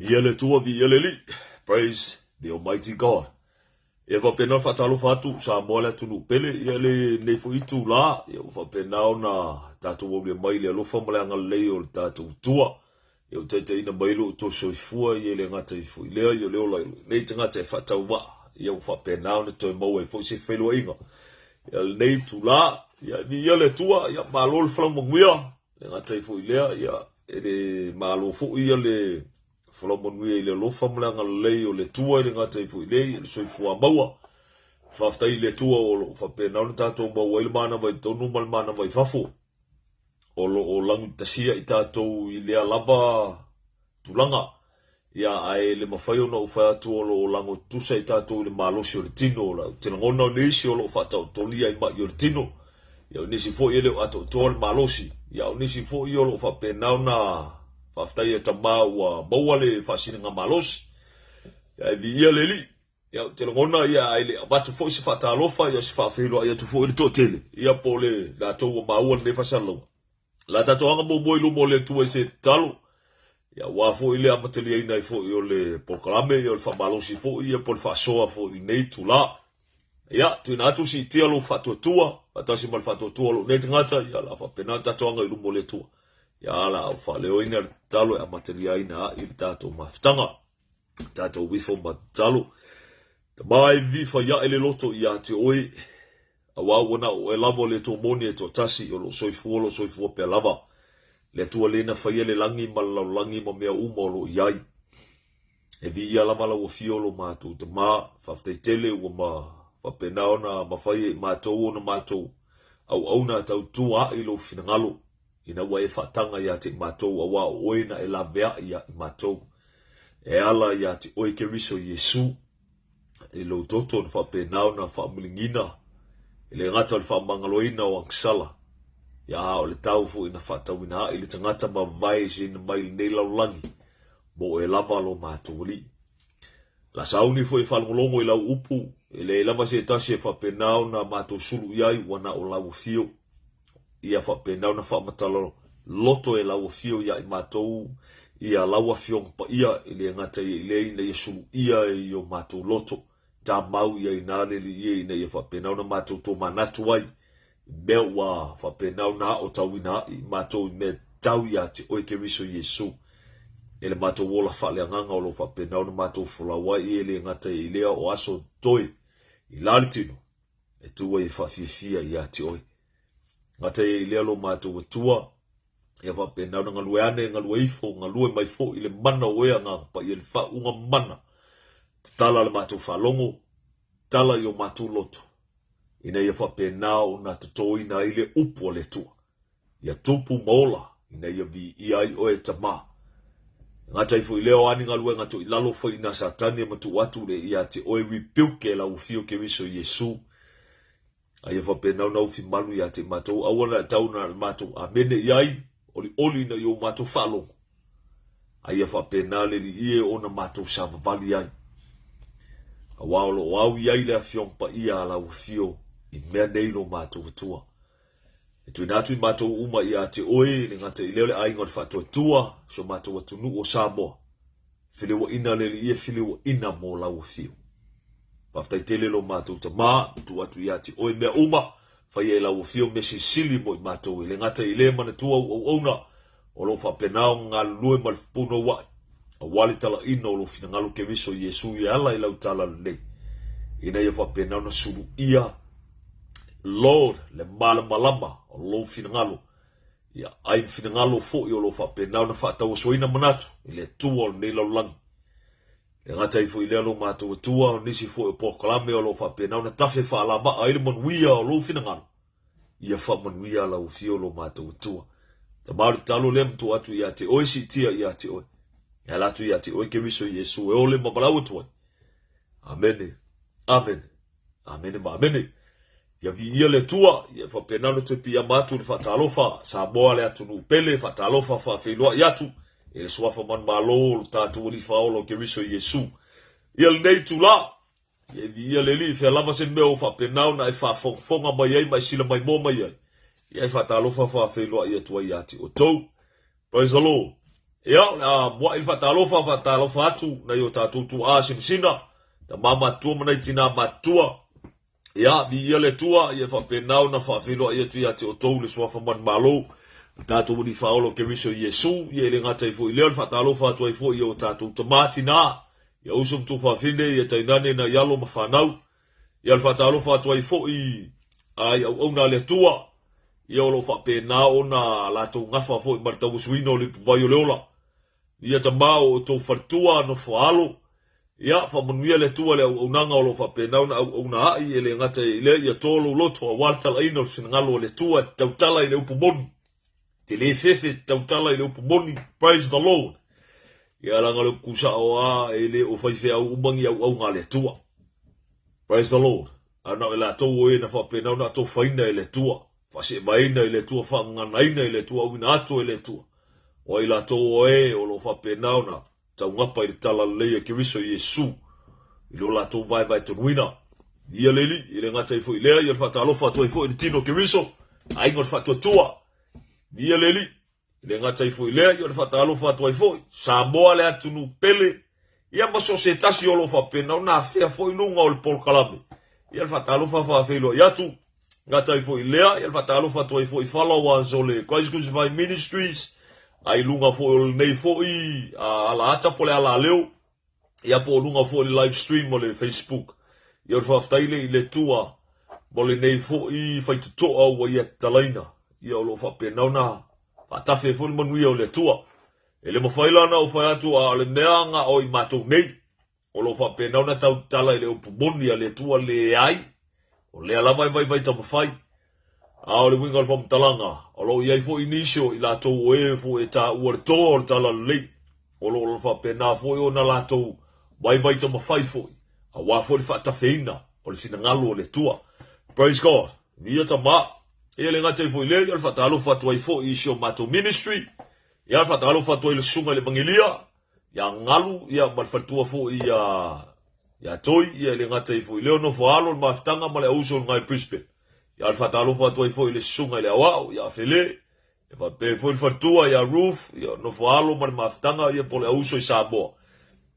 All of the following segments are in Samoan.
Viia le Atua, viia le Alii. Praise the Almighty God. Ia faapena ona faatalofa atu Samoa le atunuu pele, ia lenei foi itulā, ia ua faapena ona tatou aulia mai i le alofa ma le agalelei o le tatou Atua. Ia ua taitaiina mai lo outou soifua, ia e le gata ai foi i lea, ia o le ola i lenei tagata e faatauvaa, ia ua faapena ona toe maua ai foi se feiloaiga. Ia lenei itulā, ia viia le Atua, ia malo le folau manuia, le gata ai foi i lea, ia e le malo foi ia le folau manuia i le alofa ma le agalelei o le Atua, e le gata ai foi i lea, ia le soifua maua. Faafetai i le Atua o lo o faapena ona tatou maua ai le manava i totonu ma le manava i fafo. O lo o lagitasia i tatou i lea lava tulaga. Ia, ae le mafai ona ou fai atu o lo o lago tutusa i tatou i le malosi o le tino. Ou te lagona o nisi o lo o faataotolia i ma'i o le tino. Ia, o nisi foi e le o atoatoa le malosi. Ia, o nisi foi o lo o faapena ona faafetai e Tama ua maua le faasiliga malosi. Ia, ae viia le Alii. Ia, ou te lagona, ia, ae le avatu foi se faatalofa, ia, se faafeiloai atu foi i le toatele, ia, po o le latou ua maua lenei faasalalauga. O le a tatou aga muamua i luma o le Atua i se tatalo, ia, aua foi le amataliaina ai foi o le polokalame, ia, o le faamalosi foi, ia, po o le faasoa foi i lenei itula. Ia, tuuina atu siitia lou faatuatua, faatasi ma le faatuatua o lou nei tagata, ia, o le a faapena ona tatou aga i luma o le Atua. Ia, o le a ou faaleoina le tatalo e amataliaina ai le tatou mafutaga. Tatou ifo ma tatalo. Tama e vifa iaʻe le loto ia te oe, auā ua na o oe lava o le Atua moni e toatasi, o loo soifua, o loo soifua pea lava. Le Atua le na faia le lagi ma le lalolagi ma mea uma o loo iai. E viia lava lau afio lo matou Tama, faafetai tele ua ma faapena ona mafai e i matou ona matou auauna tautua aʻe i lou finagalo. Ina ua e faataga ia te i matou, auā o oe na e laveaʻi ia i matou. E ala ia te oe Keriso Iesu, i lou toto na faapena ona faamuligina, e le gata o le faamagaloina o agasala, ia a o le tau foi na faatauina aʻi le tagata mavae eseina mai lenei lalolagi, mo oe lava lo matou Alii. La sauni foi e faalogologo i lau upu, e leai lava se tasi e faapena ona matou sulu i ai ua na o lau afio. Ia faapena ona faamatala loto e lau afio ia i matou ia lau afioga paia, e le gata ia i lea ina ia suluia i o matou loto, tamau ia ina le Alii e ina ia faapena ona matou tomanatu ai i mea ua faapena ona aotauina ai i matou i mea tau ia te oe Keriso Iesu. E le matou ola faaleagaga o lo o faapena ona matou folau ai e le gata ia i lea o aso toe i la le tino e tu ai e faafiafia ia te oe. Gata ia i lea lo matou Atua, ia faapena ona galue ane, galue ifo, galue mai foi i le mana o oe Agaga Paia i le faauuga mana, tatala le matou faalogo, tatala i o matou loto, ina ia faapena ona totoina ai le upu a le Atua, ia tupu ma ola, ina ia viia ai oe e Tama. E gata ai foi lea o a ni galuega toilalo fai ina Satani e matuu atu le ia te oe rebuke e lau afio Keriso Iesu, a ia faapena ona ufi malu ia te matou, aua na tau na matou amene i ai, olioli ina ia o matou faalogo, a ia faapena le Alii e ona matou savavali ai. Auā o lo o au i ai le Afioga Paia a lau Afio i mea nei lo matou Atua. E tuuina atu i matou uma ia te oe, le gata i lea o le aiga o le Faatuatua, si o matou atunuu o Samoa. Feleuaina le Alii e feleuaina mo lau Afio. Faafetai tele lo matou Tama, na tuu atu ia te oe mea uma, faia e lau Afio mea silisili mo i matou e le gata i le manatua ou auauna, o lo o faapena ona galulue ma le punouaʻi, aua le talaina o lou finagalo Keriso Iesu e ala i lau talalelei. ina ia faapena ona suluia, Lord, le malamalama o lou finagalo, ia ai ma finagalo foi o lo o faapena ona faatauasoaina manatu i le Atua o lenei lalolagi. E gata ai foi i lea lo matou Atua, o nisi foi o polokalame o lo o faapena ona tafe faalava'a ai le manuia o lou finagalo, ia faamanuia lau Afio lo matou Atua. Tama o le tatalo lea ma tuu atu ia te oe siitia ia te oe. E ala atu ia te oe Keriso Iesu e ole ma valaau atu ai. Amene. Amene. Amene ma amene. Ia viia le Atua, ia faapena ona toe piiama atu i le faatalofa, Samoa le atunuu pele, faatalofa faafeiloai atu i le suafa manumalo o lo tatou Alii Faaola o Keriso Iesu. Ia lenei itula, ia viia le Alii, fea lava se mea ua faapena ona e faafogafoga mai ai ma e silamaimoa mai ai, ia e faatalofa faafeiloai atu ai ia te outou. Praise the Lord. Ia, o le a mua'i le faatalofa, faatalofa atu nai o tatou tuaa sinasina, tama matutua ma nai tinā matutua. Ia, viia le Atua, ia faapena ona faafeiloai atu ia te outou le Suafa Manumalo, le tatou Alii Faaola o Keriso Iesu, ia e le gata ai foi i lea, o le faatalofa atu ai foi i o tatou tama, tinā, ia uso ma tuafafine, ia tainane nai alo ma fanau, ia le faatalofa atu ai foi i auauna a le Atua, ia o lo o faapena ona latou gafa foi ma le tauasuina o le ipuvai o le ola. Ia tama o outou faletua, nofo alo, ia faamanuia le Atua i le auaunaga o lo o faapena ona auauna ai, e le gata i lea, ia to lou loto aua le talaina o le finagalo o le Atua e tautala i le upu moni. Te le fefe te tautala i le upu moni, praise the Lord. Ia leaga o le upu kusao a e le o faifeau uma ni auauga a le Atua. Praise the Lord. A na o i latou o e na faapena ona atofaina e le Atua, faaseemaina i le Atua, faagaganaina i le Atua, auina atu e le Atua. O i latou o e o lo o faapena ona taugapa i le talalelei a Keriso Iesu i lo latou vaevaetonuina. Ia le Alii, e le gata ai foi i lea, ia le faatalofa atu ai foi i le tino o Keriso, aiga o le faatuatua. Ia le Alii, e le gata ai foi i lea, ia le faatalofa atu ai foi, Samoa le atunuu pele, ia ma so o se tasi o lo o faapena ona afea foi luga o le polokalame. Ia le faatalofa faafeiloai atu. Gata ai foi i lea, ia le faatalofa atu ai foi i followers o le Christ Crucified Ministries, a i luga foi o lenei foi alaata po o le alaleo, ia po o luga foi o le live stream o le Facebook. Ia o le faafetai lea i le Atua mo lenei foi faitotoa ua ia tatalaina, ia o lo o faapena ona faatafe ai foi le manuia o le Atua. E le mafai la ona ou fai atu a o le mea na o i matou nei, O lo o faapena ona tautala i le upu moni a le Atua, leai, o lea lava e vaivai taumafai. A o le uiga o le faamatalaga, o lo o i ai foi nisi o i latou o e foi e taua le toa o le talalelei, o lo o faapena foi ona latou vaivai taumafai foi, aua foi le faatafeina o le finagalo o le Atua. Praise God. Ia tama. Ia le gata ai foi i lea, ia o le faatalofa atu ai foi i si o matou ministry. Ia le faatalofa atu ai i le susuga i le Evangelia, ia Galu ia ma le faletua foi ia ia Toi ia e le gata ai foi i lea o nofo alo le mafutaga ma le auuso i luga i Brisbane. Ia le faatalofa atu ai foi i le susuga i le Aoao ia Fele ia faapea foi le faletua ia Ruth ia nofo alo ma le mafutaga ia po o le auuso i Samoa.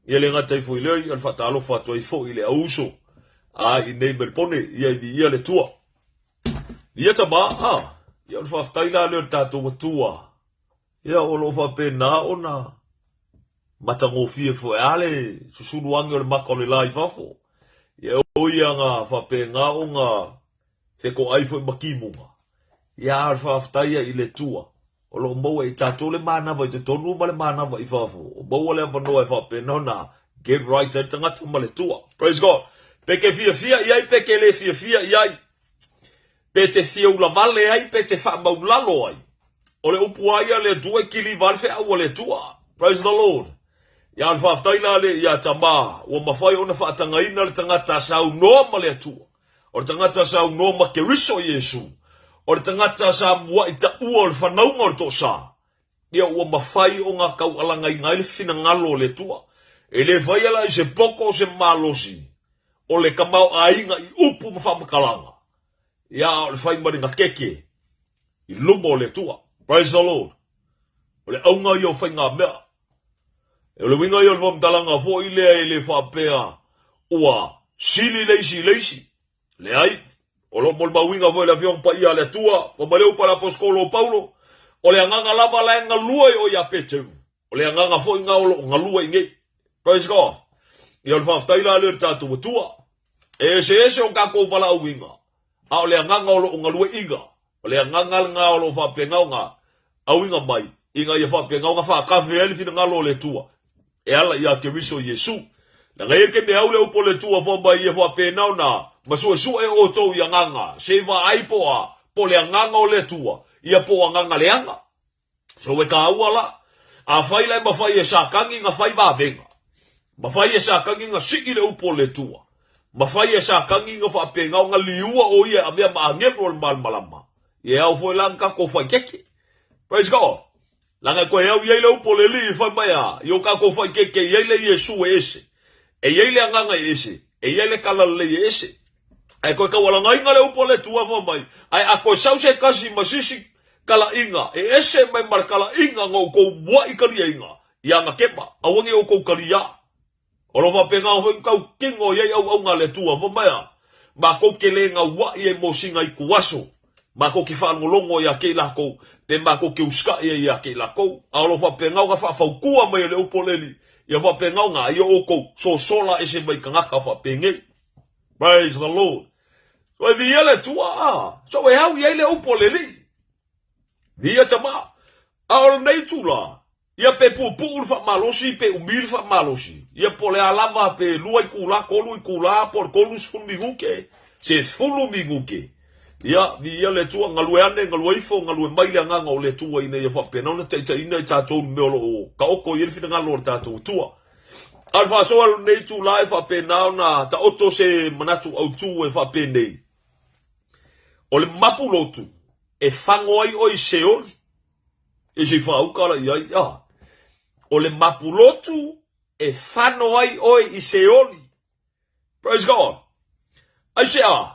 Ia le gata ai foi i lea ia le faatalofa atu ai foi i le auuso a i nei Melpone ia i viia le Atua. Ia tama a ia o le faafetai la lea o le tatou Atua. Ia o lo o faapena ona matagofie foi a le susulu age o le maka o le la i fafo. Ia o ia nga faapena ona fetoai foi ma kimuga. Ia a o le faafetai ia i le Atua o lo o maua e tatou le manava i totonu ma le manava i fafo. O maua le avanoa e faapena ona get right ai le tagata ma le Atua. Praise God. Pe ke fiafia i ai pe ke le fiafia i ai. Pe te fia ulavale ai pe te faamaulalo ai. O le upu a ia le Atua e kiliva ai le feau a le Atua. Praise the Lord. Ia o le faafetai la le ia Tama ua mafai ona faatagaina le tagata saunoa ma le Atua. O le tagata saunoa ma Keriso Iesu. O le tagata sa mua'i taua o le fanauga o le toasa. Ia ua mafai ona taualagaina ai le finagalo o le Atua. E le faia la i se poto o se malosi o le tamaoaiga i upu ma faamatalaga, ia a o le fai ma le gatete i luma o le Atua. Praise the Lord. O le auga ia o faigamea. O le uiga ia o le faamatalaga foi lea e le faapea ua sili le isi i le isi. Leai, o lo o molimauina foi le Afioga Paia a le Atua, fai mai le upu a le Aposetolo o Paulo, o le agaga lava la e galue i o ia Peteru, o le agaga foi lena o lo o galue i nei. Praise God. Ia o le faafetai la lea i le tatou Atua. E eseese o kākou valaauina, a o le agaga o loʻu galueʻina, o le agaga lena o loʻu faapegaoga auiga mai, ina ia faapegaoga faakafe ai le finagalo o le Atua, e ala iā Keriso Iesu. Leaga ia ke mea au le upu o le Atua fai mai ia faapena ona ma suesue outou i agaga, se i vaai po a, po le agaga o le Atua, ia po o agaga leaga. So e kāua la, afai la e mafai e Satani na fai vavega, mafai e Satani na sii le upu o le Atua, mafai e Satani na faapena ona liua o ia e avea ma agelu o le malamalama, ia e ao foi la na tatou faikeke. Praise God. Leaga e toe au i ai le upu o le Alii e fai mai a, i o tatou faikeke e i ai le Iesu e ese, e i ai le agaga e ese, e i ai le tala lelei e ese. Ae toe taualagaina le upu a le Atua fai mai, ae a toe sau se tasi ma sisi talaiga e ese mai ma le talaiga na outou muaʻi taliaina, ia anatema, aua ne i outou taliā. O lo o faapena foi ona tautino i ai auauna a le Atua, fai mai a, matou te le gauaʻi ai mo sina ituaso, matou te faalogologo ia te i lakou, pe matou te usikai ai ia te i lakou. A o lo o faapena ona faafautua mai e le upu o le Alii, ia faapena ona ai outou sosola ese mai tagata faapenei. Praise the Lord. So e viia le Atua, a, so e au i ai le upu a le Alii. Viia tama. A o lenei itula, ia pe puupuu le faamalosi, pe umi le faamalosi, ia po o le a lava, pe lua itula, tolu itula, po o le 30 minute, 10 minute. Ia, viia le Atua, galue ane, galue ifo, galue mai le agaga o le Atua ina ia faapena ona taitaiina i tatou i le mea o lo o taoto i ai le finagalo o le tatou Atua. A o le faasoa o lenei itula e faapena ona taoto se manatu autu e faapenei, o le mapu lotu e fago ai oe i Seoli, e se i faauka la i ai, a. O le mapu lotu e fano ai oe i Seoli. Praise God. Aisea?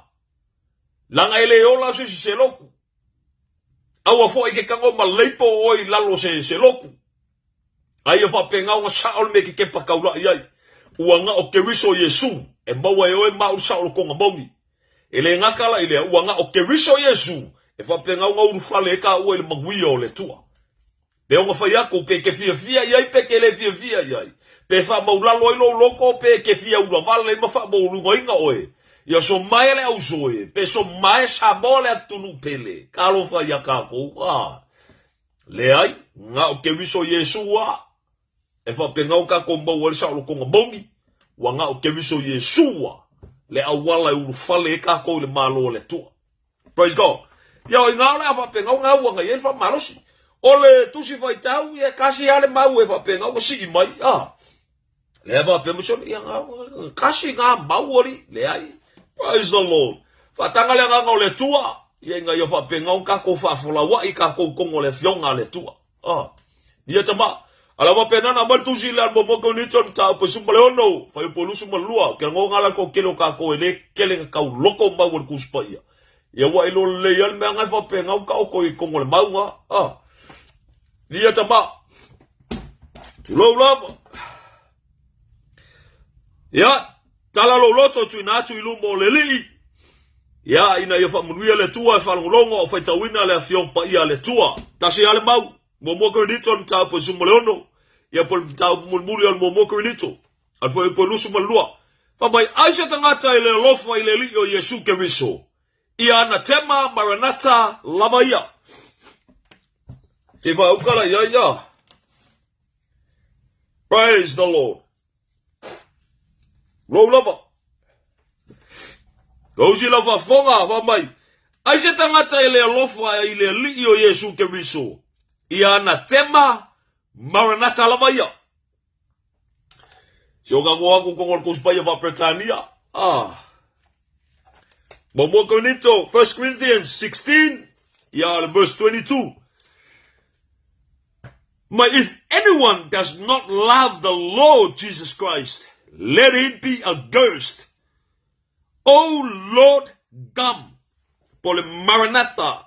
Leaga e le ola se isi se lotu. Aua foi ke tago ma leipo oe i lalo se, se lotu. Aia faapena ona sao le mea ke kepa taulaʻi ai. Ua na o Keriso Iesu e maua e oe ma u sao lo konga mauni. E le gata la i lea, ua na o Keriso Iesu e faapena ona ulufale ai kāua i le manuia o le Atua. Pe ona fai atu, pe e te fiafia i ai pe e te le fiafia i ai, pe faamaulalo ai lou loto pe e te fia ulavale ai ma faamaualugaina oe, ia somae le auso e, pe somae Samoa le atunuu pele, talofa ia tatou, a. Leai, na o Keriso Iesu a, e faapena o tatou maua ai le saolotoga moni, ua na o Keriso Iesu a, le auala e ulufale ai tatou i le Malo o le Atua. Praise God. Ia o ina o le a faapena ona au ana i ai le faamalosi. O le tusi faitau, ia e tasi lava le mau e faapena ua sii mai. Ah. Lea faapea mai sole, ia kasi ngā mau alii. Leai. Praise the Lord. Faataga le agaga o le Atua, ia ina ia faapena ona tatou faafolauai tatou i totonu o le afioga a le Atua. Ah. Ia tama. Ala faapena na aumai le tusi le almomo ko ni ton ta po suma le ono fai po lusu ma lua ke ngo ngala ko kele o ka ko ele kele ka kau loko mau o le kuspa ia. Ia wa ilo le ia le mea ngai faapena u ka o ko i kongo le maunga. Ah. Ia tama. Tulou lava. Ia, tala lou loto tuina atu i luma o le Alii. Ia, ina ia faamanuia le Atua e faalogologo o faitauina le Afioga Paia a le Atua. Tasi lava le mau, muamua Korinito o le mataupu e 16, ia po o le mataupu mulimuli o le muamua Korinito, a le fuaiupu e 22. Fai mai, ai se tagata e le alofa i le Alii o Iesu Keriso, ia anatema Maranata lava ia. Se i whaauka la ia ia. Praise the Lord. Lou lava. Kausi lau faafofoga, fai mai, ai se tagata e le alofa i le Alii o Iesu Keriso, ia anatema Maranata lava ia. Si o ka aku kongo le Kuspaia fa Bretania. Ah. Muamua Korinito, 1 Corinthians 16, ia le verse 22. But if anyone does not love the Lord Jesus Christ, let him be accursed. O Lord, come. Po le Maranatha.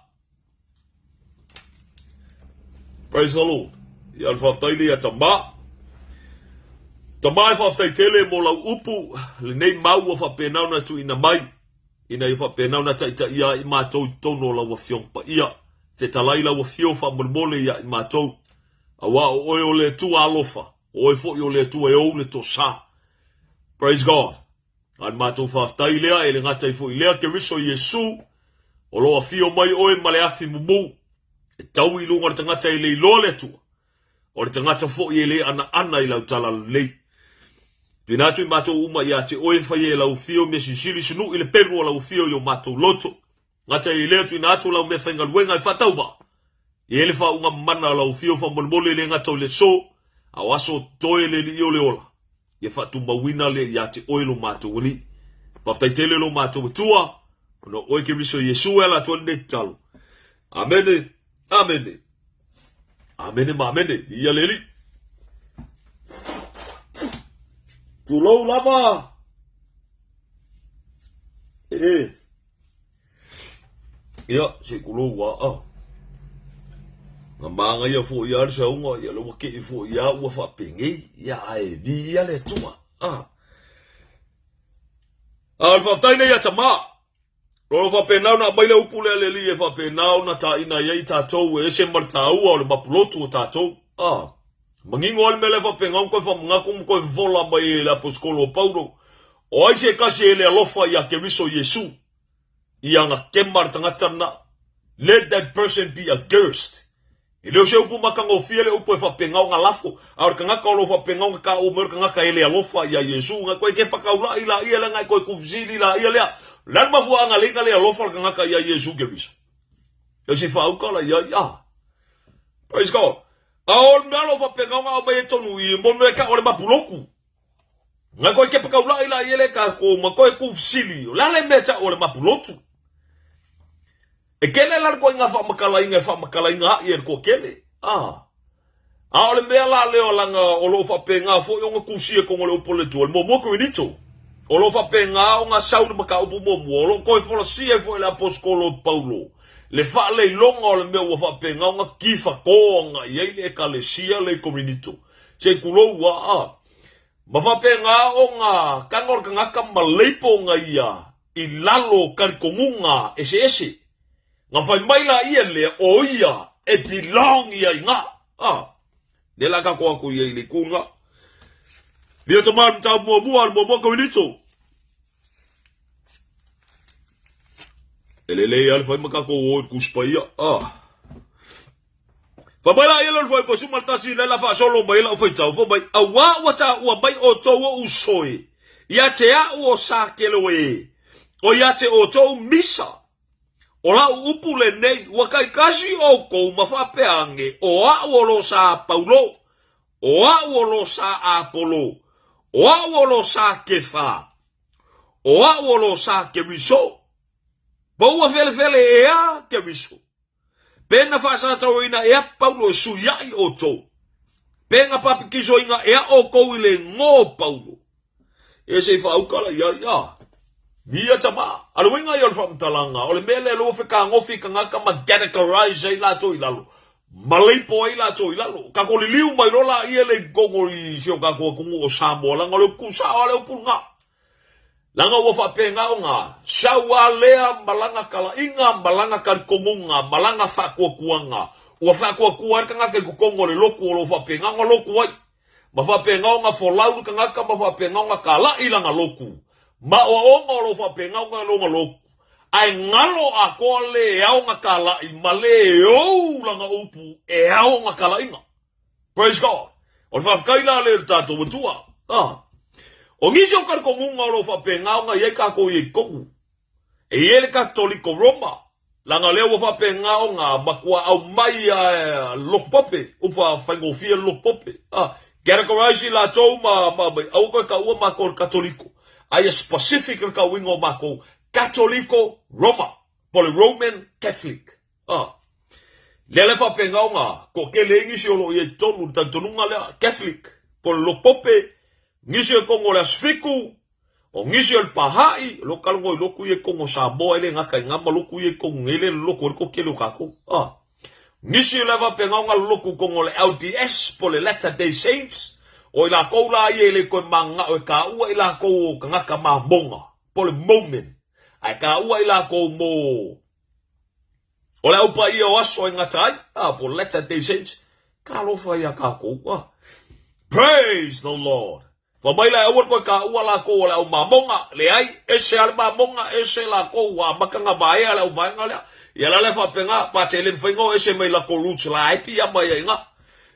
Praise the Lord. Ia le faafetai lea tama. Tama e faafetai tele mo lau upu, lenei mau ua faapena ona tuuina mai, ina ia faapena ona taitaia ai matou i totonu o lau Afioga Paia. Fetalai lau Afio faamolemole ia i matou, auā o oe o le Atua alofa, o oe foi o le Atua e ou le tosa. Praise God. A o le matou faafetai lea e le gata ai foi i lea Keriso Iesu, o lo o afio mai oe ma le afi mumu e tau i luga o le tagata e le iloa le Atua, o le tagata foi e le anaana i lau talalelei. Tuuina atu i matou uma ia te oe faia e lau afio mea silisili sunui le pelu o lau afio i o matou loto. Gata i lea tuuina atu lau meafaigaluega e faatauvaa i ai le faauuga mana o lau afio faamolemole e le gata o le aso, a o aso o totoe le alii o le ola, ia faatumauina lea ia te oe lo matou Alii. Faafetai tele lo matou Atua, ona o oe Keriso Iesu e ala atu ai lenei tatalo. Amene, amene, amene ma amene, viia le Alii. Tulou lava. E. Ia, se i kulou a a. Nga māngaia foi a le sauga, ia le ua kei foi a ua faapenei, ia ae viia le Atua. A. A o le faafetai nei ia Tamā. O lo faapena ona aumai le upu lea le Alii e faapena ona taina ai ai tatou e ese ma le taua o le mapulotu o tatou. A. Manino lava le mea lea faapena ona toe faamanatu ma toe fofola mai e le Aposetolo o Paulo, O ai se tasi e le alofa ia Keriso Iesu, ia anakema le tagata lena. Let that person be accursed. E le o se upu matagofie le upu e faapena ona lafo, a o le tagata o lo o faapena ona taua mai o le tagata e le alofa ia Iesu, na toe kepa taula'i laia lea, na toe tuufesili laia lea. O le a le mafuaaga lea na le alofa le tagata ia Iesu Keriso? E se faauka la iai, ah. Praise God. A o le mea o lo o faapena ona aumai ai tonu i mo mea e o le mapuloku. Ngai koe kepa kaula'i la i ele ka ko ma koe ku fesili, o le a le mea tau o le mapulotu? E kele la le koiga faamakalainga e faamakalainga a'i e le toatele. Ah. A o le mea la lea laga o lo o faapena foi ona tusia i totonu o le upu a le Atua, le muamua Korinito, o lo o faapena ona sau le mataupu muamua, o lo o toe folasia ai foi e le Aposetolo o Paulo le faaleiloga o le mea ua faapena ona tifato agai ai le Ekalesia lea i Korinito. Se i tulou a, a. Ma faapena ona taga o le tagata ma leipo ona ia i lalo o talitonuga eseese. Na fai mai la ia lea o ia e belong ia i nga. A. Lea la tatou atu ia i le itu nga. Lia tama le mataupu muamua, le muamua Korinito. E lelei lava le fai ma tatou o i le Tusi Paia. A. Fai mai la ia le foi po suma tasi le la faasolo mai lau faitau fai mai auā ua taua mai outou oʻu soe ia te a'u o Sakelo ē o ia te outou Misa o la'u upu lenei ua taitasi outou ma faapea ane o a'u o lo sa Paulo o a'u o lo sa Apolo o a'u o lo sa Kefa o a'u o lo sa Keriso po ua felefele ea Keriso Pe na faasatauaina ea Paulo e suiaʻi outou? Pe na papikisoina ea outou i le igoa o Paulo? E se i faauka la iai, a. Via tama. A le uiga ia o le faamatalaga, o le mea lea lua fekagofi i tagata ma categorize ai latou i lalo, ma leipo ai latou i lalo. Tatou liliu mai loa laia lea i totonu i si o tatou atunuu o Samoa, leaga o le upu sao lava le upu lena. Leaga ua faapena ona sau a lea ma lana talaiga ma lana talitonuga ma lana faatuatuaga, ua faatuatua ai le tagata i totonu o le lotu o lo o faapena ona lotu ai, ma faapena ona folau le tagata ma faapena ona talai lana lotu, ma oaoga o lo o faapena ona lona lotu, ae galo atoa le ao ona talai ma le ou lana upu e ao ona talaiga. Praise God. O le faafetai la lea i le tatou Atua. Ah. O nisi o talitonuga o lo o faapena ona i ai tatou i ai tonu. E i ai le Katoliko Roma, leaga lea ua faapena ona matua aumai a lotu pope, upa faigofie le lotu pope. Ah. Categorize i latou ma, ma, ma aua koe taua matou le Katoliko. Aia specific le tauiga o matou, Katoliko Roma, po le Roman Catholic. A. Lea la e faapena ona toatele ai nisi o lo o i ai i totonu i le talitonuga lea, Catholic, po o le lotu pope, nisi o i totonu o le Aso Fitu, o nisi o le Pahaʻi, o lo o talanoa i lotu ia i totonu o Samoa, e le gata i na ma lotu ia i totonu nei lea e lolotu ai le toatele o tatou. A. Nisi o le faapena ona lolotu i totonu o le LDS po o le Latter Day Saints, o i latou la ia e le toe mananao e taua i latou o tagata mamoga, po o le Mormon, ae taua i latou mo O le au paia o aso e gata ai, a po Latter Day Saints, talofa ia tatou. Ah. Praise the Lord. Fai mai la e aua le toe taua lakou o le au mamoga, leai, ese lava le mamoga, ese lakou ua amata ona vaea le au vaega lea. Ia la lea faapena, pa te le mafai ona o ese mai latou roots la e piiama ai i ina.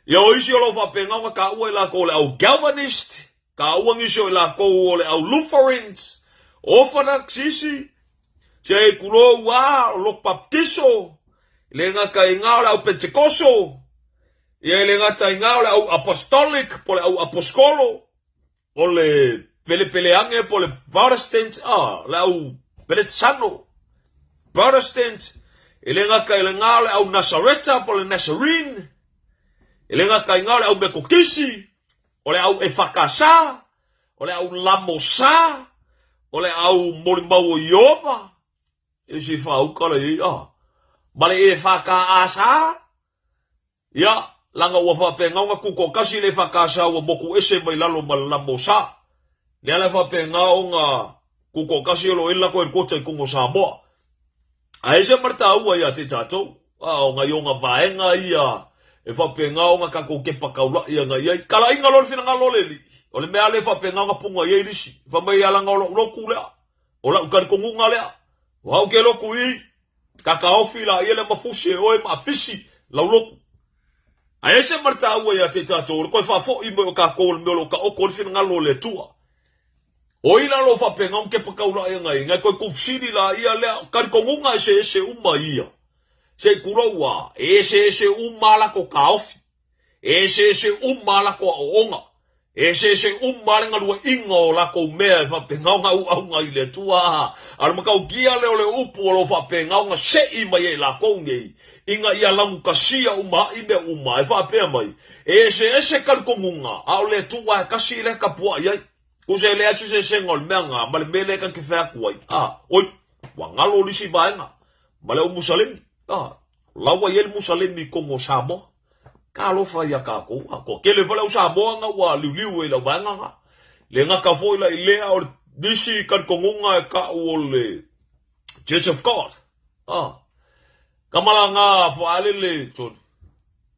Ia o isi o lo o faapena ona taua i latou o le au Calvinist, taua nisi o i latou o le au Lutherans, Orthodox isi, se i tulou a, o lotu Baptiso, le gata i ina o le au Pentekoso, Ia e le gata i gā o le au apostolic po o le au aposkolo, o le pelepeleage po o le Protestant, ah, le au Peletisano, Protestant, e le gata i le gā o le au Nasareta po o le Nazarene, e le gata i gā o le au Metotisi, o le au Efakasa, o le au Lamosa, o le au Molimau o Ieova, e se whaauka la i a. Ma le e whakaasa, ia, langa ua whaapenga onga kuko kasi le whakaasa ua moku ese mai lalo ma le lamo sa. Lea le whaapenga onga kuko kasi o lo ela koe kota i kongo Samoa. A ese ma le tāua ia te tātou, a o ngai onga vaenga ia e whaapenga onga kako kepa kaula ia ngai ai. Kala inga lo le whina ngalo le li. O le mea le whaapenga onga punga i ei lisi. Whamai alanga o lo uloku lea. O la'u talitonuga lea, o au ke loku i ka kaofi la ia le mafusi e oe ma afisi lau loku. A ese ma le taua ia te tatou, o le koe faafo'i mai o kakou o le mea o lo o taoto ai le finagalo o le Atua. O i lalo o faapenga o kepa taula'i anga i ngai koe kufsili la ia lea talitonuga eseese uma ia. Se i kulou a, e eseese uma a latou kaofi. E eseese uma a latou aoaoga, e eseese uma le galueaiga o latou mea e faapena ona auauna i le Atua. A o le matautia lea o le upu o lo o faapena ona sei mai ai latou nei, ina ia lanutasia uma ai mea uma, e faapea mai, E eseese talitonuga, a o le Atua e tasi lea e tapuai ai. Tusa e leai se eseesega o le mea na ma le mea lea ta te fai atu ai, a, oi, ua galo le isi vaega, ma le au Musalemi, a, laua i ai le Musalemi i totonu o Samoa. Talofa ia kākou, a kua tele foi le au Samoa na ua liuliu ai i lau vaega na. Le gata foi la i lea o le nisi talitonuga e ta'u o le Church of God. A, kama la ngā whaalele, Johnny.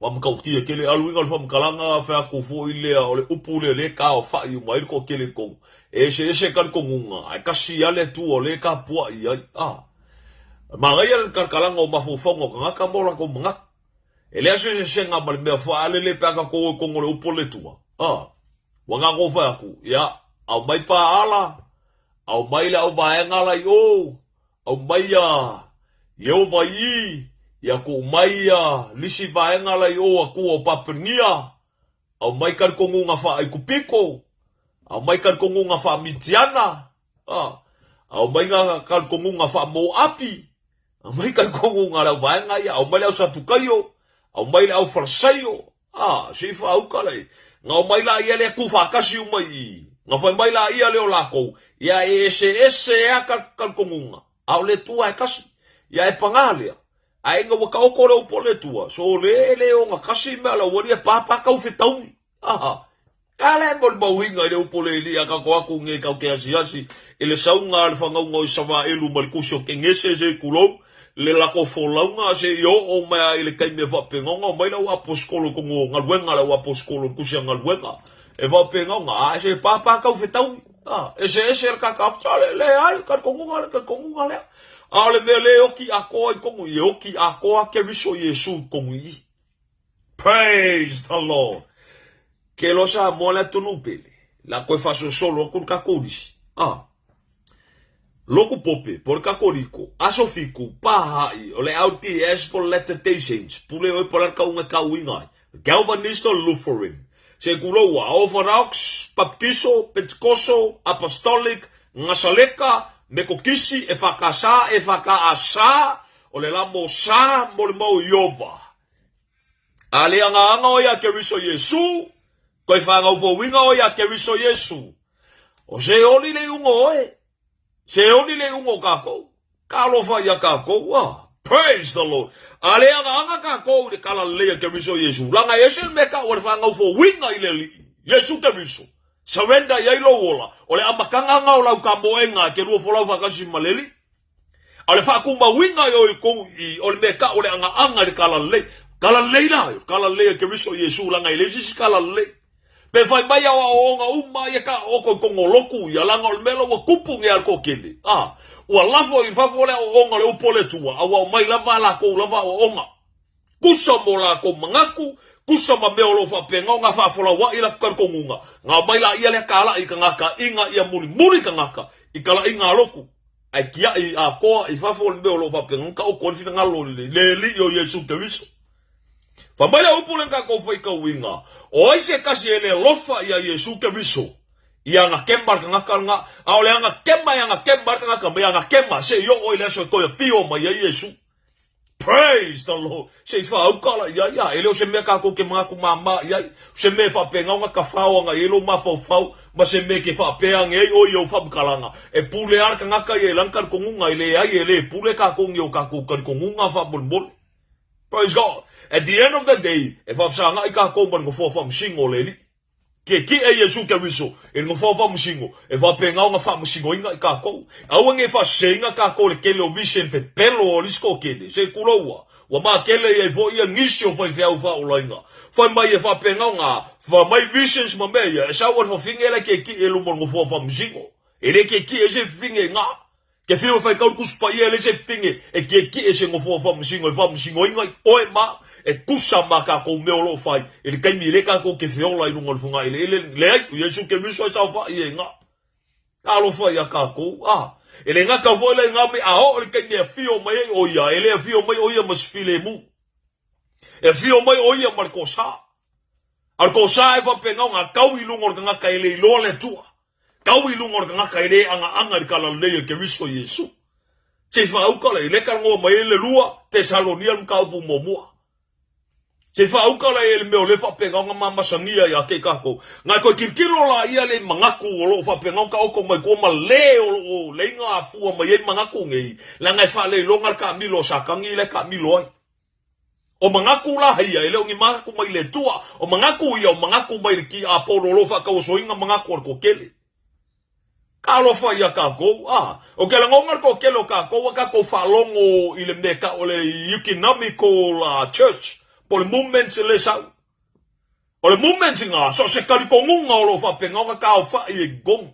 Wa matautia tele alu inga o le whamatalaga whai aku foi lea o le upu lea le ka o whai uma ai le koa kele kongu. E eseese talitonuga, ae kasi a le Atua o le ka pua'i ai. A, manaia le kalakalaga o mafaufauga o tagata ma o latou manatu. E leai se eseesega ma le mea faalele pe a tatou o i tonu o le upu o le Atua. A, ua gagau fai atu, ia, aumai paala, aumai le auvaega la i o, aumai a Ieova i i, ia tuu mai a lisi vaega la i o Atua o Papelonia, aumai talitonuga faa-Aikupito, aumai talitonuga faa-Mitiana, a, aumai nga talitonuga faa-Moapi, Aumai talitonuga a le au vaega ia, aumai le au Satukaio, aumai le au Farisaio, a, se i faauka le, na omai la ia lea tu faatasi uma i i, na fai mai la ia lea o lakou, ia e eseese a talitonuga, a o le Atua e kasi, ia e pagā lea, ae ina ua taoto le upu o le Atua, so le e le ogatasi mea la ua lia pāpā tau fetaui. Aha. Ka le molimauina i le upu o le Alii a tatou atu nei tatou te asiasi i le sauga a le fanauga o Isaraelu ma le tusi o Kenese se i tulou le latou folauga se i oo mai a i le taimi e faapena ona omai le au aposetolo i totonu o galuega le au aposetolo i le tusi a galuega e faapena ona a se pāpā tau fetaui a eseese le kaka le leai talitonuga le talitonuga lea a o le mea le oki atoa i totonu i e oki atoa Keriso Iesu i totonu i i. Praise the Lord. Ke lo Samoa le atunuu pele. La koe faasolosolo atu le Kakolisi. Ah. Loku pope, po le Kakoliko, aso fiku, paha'i, o le LDS po le Latter Day Saints, pule oe po le kauga e kauiga ai. Calvinist o Lutheran. Se kuloua, Orthodox, Baptiso, Pentikoso, Apostolic, Ngasaleka, Mekokisi, e whakasa, e whakaasa, o le lamo sa mo le mau Iova. A le agaga o ia Keriso Iesu, koe whāngaufouinga o ia Keriso Iesu. O se oli le iuga o oe, se oli le iuga o kākou, ka alofa ia kākou, ah, praise the Lord. A le agaga kākou i le kala lelei a Keriso Iesu, langa e ese le mea kau o le whāngaufouinga i le alii, Iesu Keriso. Surrender i ai lou ola, o le amakanga nga o lau ka moenga ke lua folau whakasi ma le alii. A o le faatumauina i o i kou i o le mea ka o le agaaga i le kala lelei. Kala lelei la, kala lelei a Keriso Iesu langa e leai se isi kala lelei. Pe fai mai aoaoga uma ia ka oko i kogo loku ia laga o le mea la ua kupu ge al kokele. A, ua lafo i fafo le aoaoga le upu o le Atua, a ua aumai lava a lakou lava aoaoga. Kusa mo lakou mangaku, kusa ma mea o lo o faapena ona faafolauaʻi lakou talitonuga, na aumai laia lea kalaʻi i kagaka ina ia mulimuli kagaka i kalaiga a loku, ae tiaʻi atoa i fafo le mea o lo o faapena ona taoto ai le finagalo i le Alii o Iesu Keriso. Fai mai le upu lea na tatou faitauina, O ai se tasi e le alofa iā Iesu Keriso, i anakema le tagata lena, a o le anakema e anakema ai le tagata mai anakema seia oo i le aso e toe afio mai ai Iesu. Praise the Lord! Se i faauka la i ai, a e le o se mea kākou ke manatu māmā i ai, o se mea e faapena ona tafao ana i ai lou mafaufau, ma se mea ke faapea ane ai ʻoe i ou faamatalaga, e pule a le tagata ia i lana talitonuga, e leai, e le pule kākou ni o kākou talitonuga faamolemole. Praise God! At the end of the day, e faafesagaʻi kākou ma le nofoa faamasino o le Alii. Kiekie Iesu Keriso i le nofoa faamasino e faapena ona faamasinoina i kākou. Aua nei faaseseina kākou i le kele o vision pepelo o le isi toatele, se i kuloua, ua makele i ai foi ia nisi o faifeau faaolaina. Fai mai e faapena ona fai mai visions ma mea ia, e sau a le fafine la e kiekie i luma o le nofoa faamasino. E le kiekie ai se fafine i ina. Ke whiu e whai kau kusu paia e le se whinge e kiekie se ngofoa whamasingo e whamasingoinga i oe ma e kusa ma kākou mea o loo whai e le kaimi e le kākou ke whiola i lunga o le whanga ele ele leai o Iesu Keriso e sao wha i e ngā alofa ia kākou a e le ngaka foi la i ngā me a o le kaimi e whio mai ai o ia e le whio mai o ia ma se filemu e whio mai o ia ma le kosā a le kosā e whapena o ngā kau i lunga o le kangaka e le iloa le Atua. Kau i lunga o le kangaka e le agaga i le kalalelei o Keriso Iesu. Se i faauka lea, i le kalagoa mai ai le lua Tesalonia le mataupu muamua. Se i faauka lea i le mea o le faapena ona mamasania ia te i kakou. Na toe tilotilo la ia le manatu o loo faapena ona taoto mai tua ma le o loo leiga afua mai ai manatu nei, leaga e faaleiloga le taamilo a Satani la e taamilo ai. O manatu la ia, e le o ni manatu mai le Atua. O manatu ia, o manatu mai le tiapolo o lo o faatauasoina manatu a le toatele. Talofa ia kakou, a. O ke lagona le toatele o kakou a kakou faalogo i le mea e tau o le Ecumenical Church, po o le movement le sau. O le movement na, so o se talitonuga o lo o faapena ona taofai e totonu.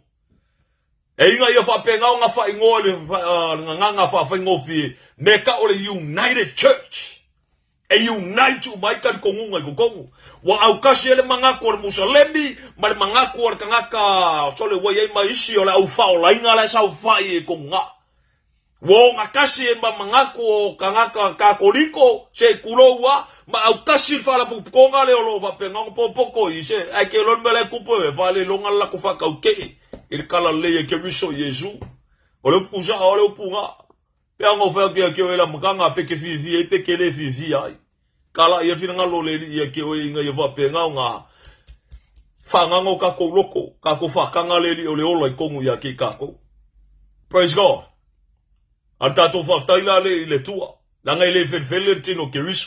E inga ia faapena ona faaigoa i le gagana faafaigofie, me ka o le United Church. E unite uma ai talitonuga i totonu. Ua aukasi ai le manatu o le Musalemi ma le manatu o le tagata sole ua i ai ma isi o le au faaolaina la e saofai i tonu na. Ua ogatasi ai ma manatu o tagata Katoliko, se tulou a, ma autasi le faalapotopotoga lea o lo o faapena ona popoto i se, ae ke iloa le mea la e tupu e faaleloga le latou faatautee i le talalelei e Keriso Iesu. O le upu sao o le upu na. Pe a ona ou fai atu ia te oe i le amataga, pe ke fiafia ai pe ke le fiafia ai. Kala ia finagalo o le Alii ia te oe ina ia faapena ona faaagaga o kakou loko, kakou faataga le Alii o le ola i tonu ia te i kakou. Praise God. A le tatou faafetai la le i le Atua, leaga e le felefele le tino o Keriso.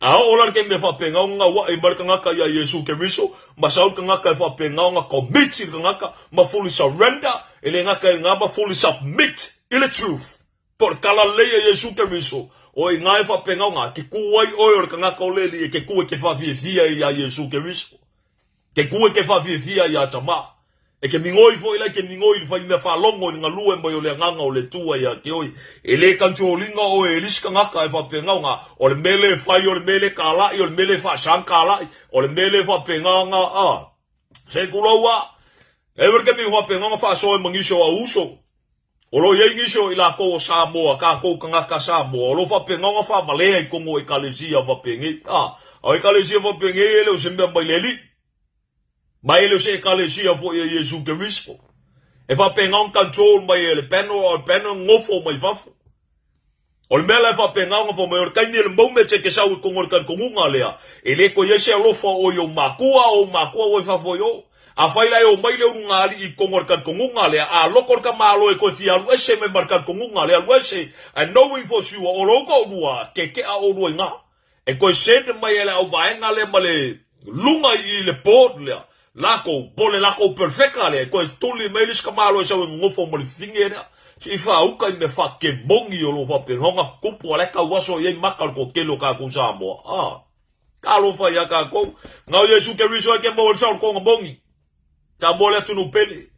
A oo la le taimi e faapena ona gauaʻe mai le tagata iā Iesu Keriso, ma sau le tagata e faapena ona commit i le tagata, ma fully surrender, e le gata i lena ma fully submit i le truth. Po o le tala lelei a Iesu Keriso, o i ina e faapena ona ke kū ai ʻoe o le tagata o le Alii e ke kū e ke faafiafia iā Iesu Keriso. Ke kū e ke faafiafia iā Tamā. E ke migoi foi la e ke migoi i le fai mea faalogo i le galue mai o le agaga o le Atua iā te oe. E le control ina oe e le isi tagata e faapena ona o le mea le fai, o le mea le kalaʻi, o le mea le faasang kalaʻi, o le mea le faapena ona a. Se kulou a. E le ke mi faapena ona faasoa e ma nisi o au uso. O lo o i ai nisi o i lakou o Samoa, kakou kangaka Samoa, o lo o faapena ona faavalea i tonu o Ekalesia faapenei. A, o Ekalesia faapenei e le o se mea mai le Alii. Ma e le o se Ekalesia foi a Iesu Keriso. E faapena ona control mai e le panel, o le panel nofo mai fafo. O le mea la e faapena ona fai mai, o le taimi o le moment e te sau i tonu o le talitonuga lea, e le toe i ai se alofa o i ou makua, o ou makua ua i fafo i o. Afai la e omai le ulugalii i tonu o le talitonuga lea, a loko le tamaloa e toe fia alu ese mai ma le talitonuga lea, alu ese, and knowing for sure, o lou toalua, keke'a oulua i ina. E toe send mai e le auvaega lea ma le luga i i le board lea, lakou, po o le lakou perfeka lea, e toe tuli mai le isi tamaloa e sau e nonofo ma le fifine lea, se i faauka i mea faakemogi o lo o faapena ona tupu, a o la e tauaso i ai maka o le toatele o tatou Samoa. Ah. Talofa iā kākou. Ngau Iesu Keriso e ke maua i le sao o le konga mongi. Samoa le atunuu pele.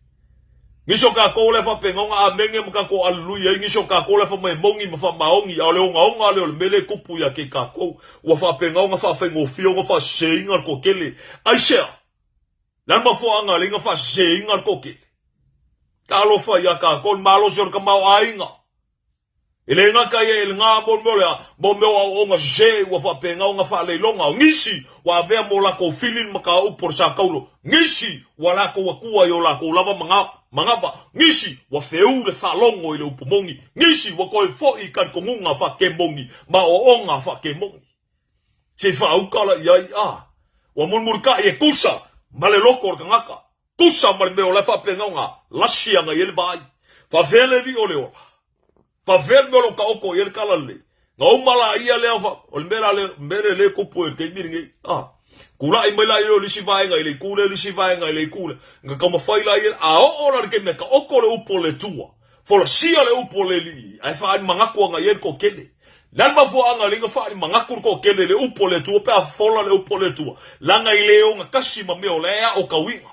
Nisi o kākou la e faapena ona amene ma kākou aleluia ai, nisi o kākou la e fai mai e moni ma faamaoni, a o le ogaoga lea o le mea lea e tupu iā kei kākou, ua faapena ona faafaigofie ona faaseseina le toatele. Aisea? Le a le mafuaaga e alai ona faaseseina le toatele? Talofa iā kākou, le malosi o le tamaoaiga. E le gata ia i lena mo le mea o le a, mo mea o aoaoga sese ua faapena ona faaleiloga. O nisi ua avea mo lakou fili le mataupu o le sa taulo, nisi ua latou atua i o lakou lava manava, nisi ua feū le faalogo i le upu moni, nisi ua toe foi i talitonuga faakemoni ma aoaoga faakemoni. Se i faauka la i ai, a ua mulimulitai e tusa ma le loto o le tagata. Tusa ma le mea o la e faapena ona lasi ana i ai le vaai. Faafefea le alii o le ola? Faafefea le mea o lo o taoto i ai le tala lelei? Na uma la ia lea fa, o le mea la le mea lea lea e tupu ai i le taimi lenei. A, tulai mai la ia o le isi vaega i le itu lea, le isi vaega i le itu lea. Na taumafai la ia, a oo la i le taimi e taoto le upu o le Atua, folasia le upu o le Alii, ae faaali manatu ana i ai le toatele. Le a le mafuaaga lea ina faaali manatu le toatele i le upu o le Atua pe a fola le upu o le Atua, leaga e le ogatasi ma mea o la e aokaoina.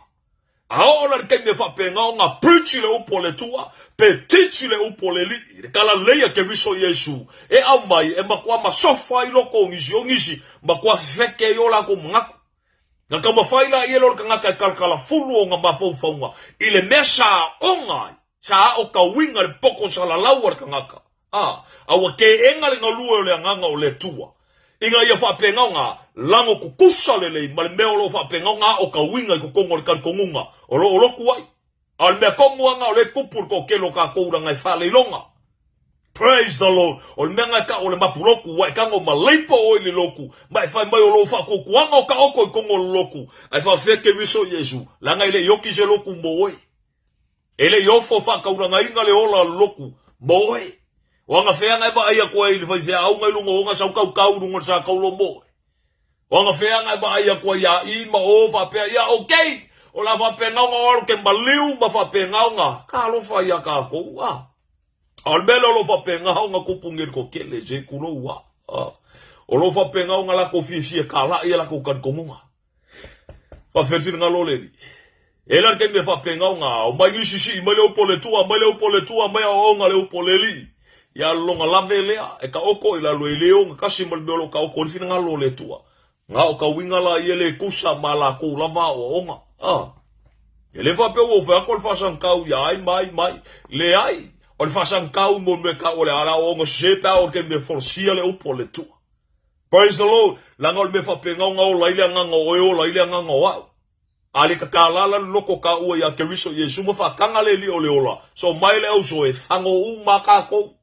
A oo la i le taimi e faapena ona preach le upu o le Atua, pe teach le upu o le Alii, le talalelei a Keriso Iesu, e aumai e matua masofa ai loko o nisi, o nisi matua feke ai o latou manatu. Na taumafai la ia lea o le tagata e talatalafulu ona mafaufauga i le mea sa aoga ai, sa aokauina le poto salalau a le tagata. A, a ua teena le galue o le Agaga o le Atua, ina ia faapena ona lago tutusa lelei ma le mea o lo o faapena ona aokauina i totonu o le talitonuga o lo o lotu ai. A o le mea tonu lava lena o lea e tupu i le toatele o tatou leaga e faaleiloga. Praise the Lord! O le mea lena e tau o le mapu lotu, ua e tago ma leipa oe i le lotu, ma e fai mai o lou faatuatuaga o taoto i totonu o le lotu, ae faafefea Keriso Iesu, leaga e le i oti se lotu mo oe. E le i ofo faataulagaina le ola o le lotu mo oe. O agafeaga e vaai atu ai i le faifeauga i luga o ona sau tautau i luga o le sa taulo mo oe. O agafeaga e vaai atu ai ia i ma o faapea ia okay, o le a faapena ona o alo ke maliu ma faapena ona talofa ia tatou a. A o le mea lea o lo o faapena ona tupu nei i le toatele se tulou a. O lo o faapena ona latou fiafia talai a latou talitonuga. Faafefea le finagalo o le Alii. E la le taimi e faapena ona ao mai nisi sii mai le upu o le Atua, mai le upu o le Atua, mai aoaoga le upu o le Alii. Ia lona lave lea e taoto i lalo e le ogatasi ma le mea o lo o taoto ai le finagalo o le Atua. Na o kauiga la ia le tusa ma lakou lava aoaoga. A. E le faapea ua ou fai atu o le faasagatau ia ai ma ai ma ai. Leai. O le faasagatau mo le mea e tau o le a le aoaoga sese pe a oo i le taimi e folasia le upu o le Atua. Praise the Lord! Leaga o le mea faapena ona ola ai le agaga o oe, ola ai le agaga o a'u. A le tatala la le loko o kāua iā Keriso Iesu ma faataga le Alii o le ola, so mai le auso e fago uma a kākou.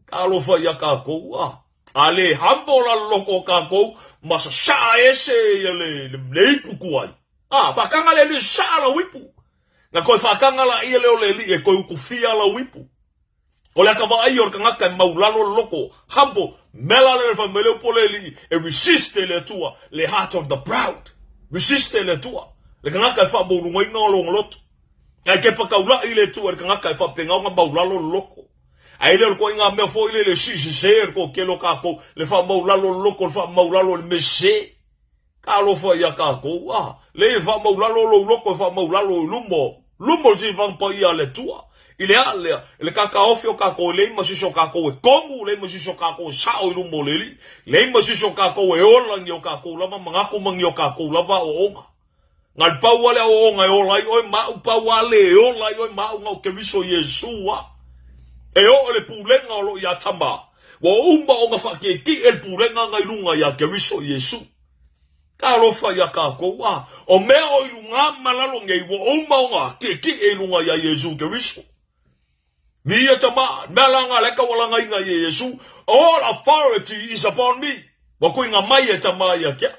Talofa iā kākou, a. A le humble la le loko o kākou ma sasaa ese ia le, le, le ipu tuai. A, faataga le Alii, sasaa lau ipu. Na toe faataga la ia lea o le Alii e toe utufia lau ipu. O le aka vaai o le tagata e maulalo le loto, humble, mea la lea e fai mai le upu o le Alii, e resist e le Atua le heart of the proud. Resist e le Atua le tagata e faamaualugaina lona loto. Ae kepa taula'i le Atua i le tagata e faapena ona maulalo le loto. Ae le o le ituaiga mea foi lele e sii sese e le toatele o tatou, le faamaulalo le loto, le faamaulalo i le mea sese. Talofa ia tatou, a, lei e faamaulalo lou loto e faamaulalo i luma o, luma o le silifaga paia a le Atua. I le a lea, i le kakaofi o tatou e leai ma se isi o tatou e komu, leai ma se isi o tatou e sao i luma o le Alii, leai ma se isi o tatou e ola ni o tatou lava manatu ma ni o tatou lava aoaoga. Na le pau lava le aoaoga e ola ai oe ma au, pau lava le e ola ai oe ma au na o Keriso Iesu a. E oo i le pulega o lo o iā Tama, ua uma ona faakiekie le pulega na i luga iā Keriso Iesu. Talofa iā kākou, a o mea o i luga ma lalo nei ua uma ona kiekie i luga iā Iesu Keriso. Viia Tama, mea la nga le taualagaina ia Iesu, all authority is upon me. Ua kuiga mai e Tama ia ke au.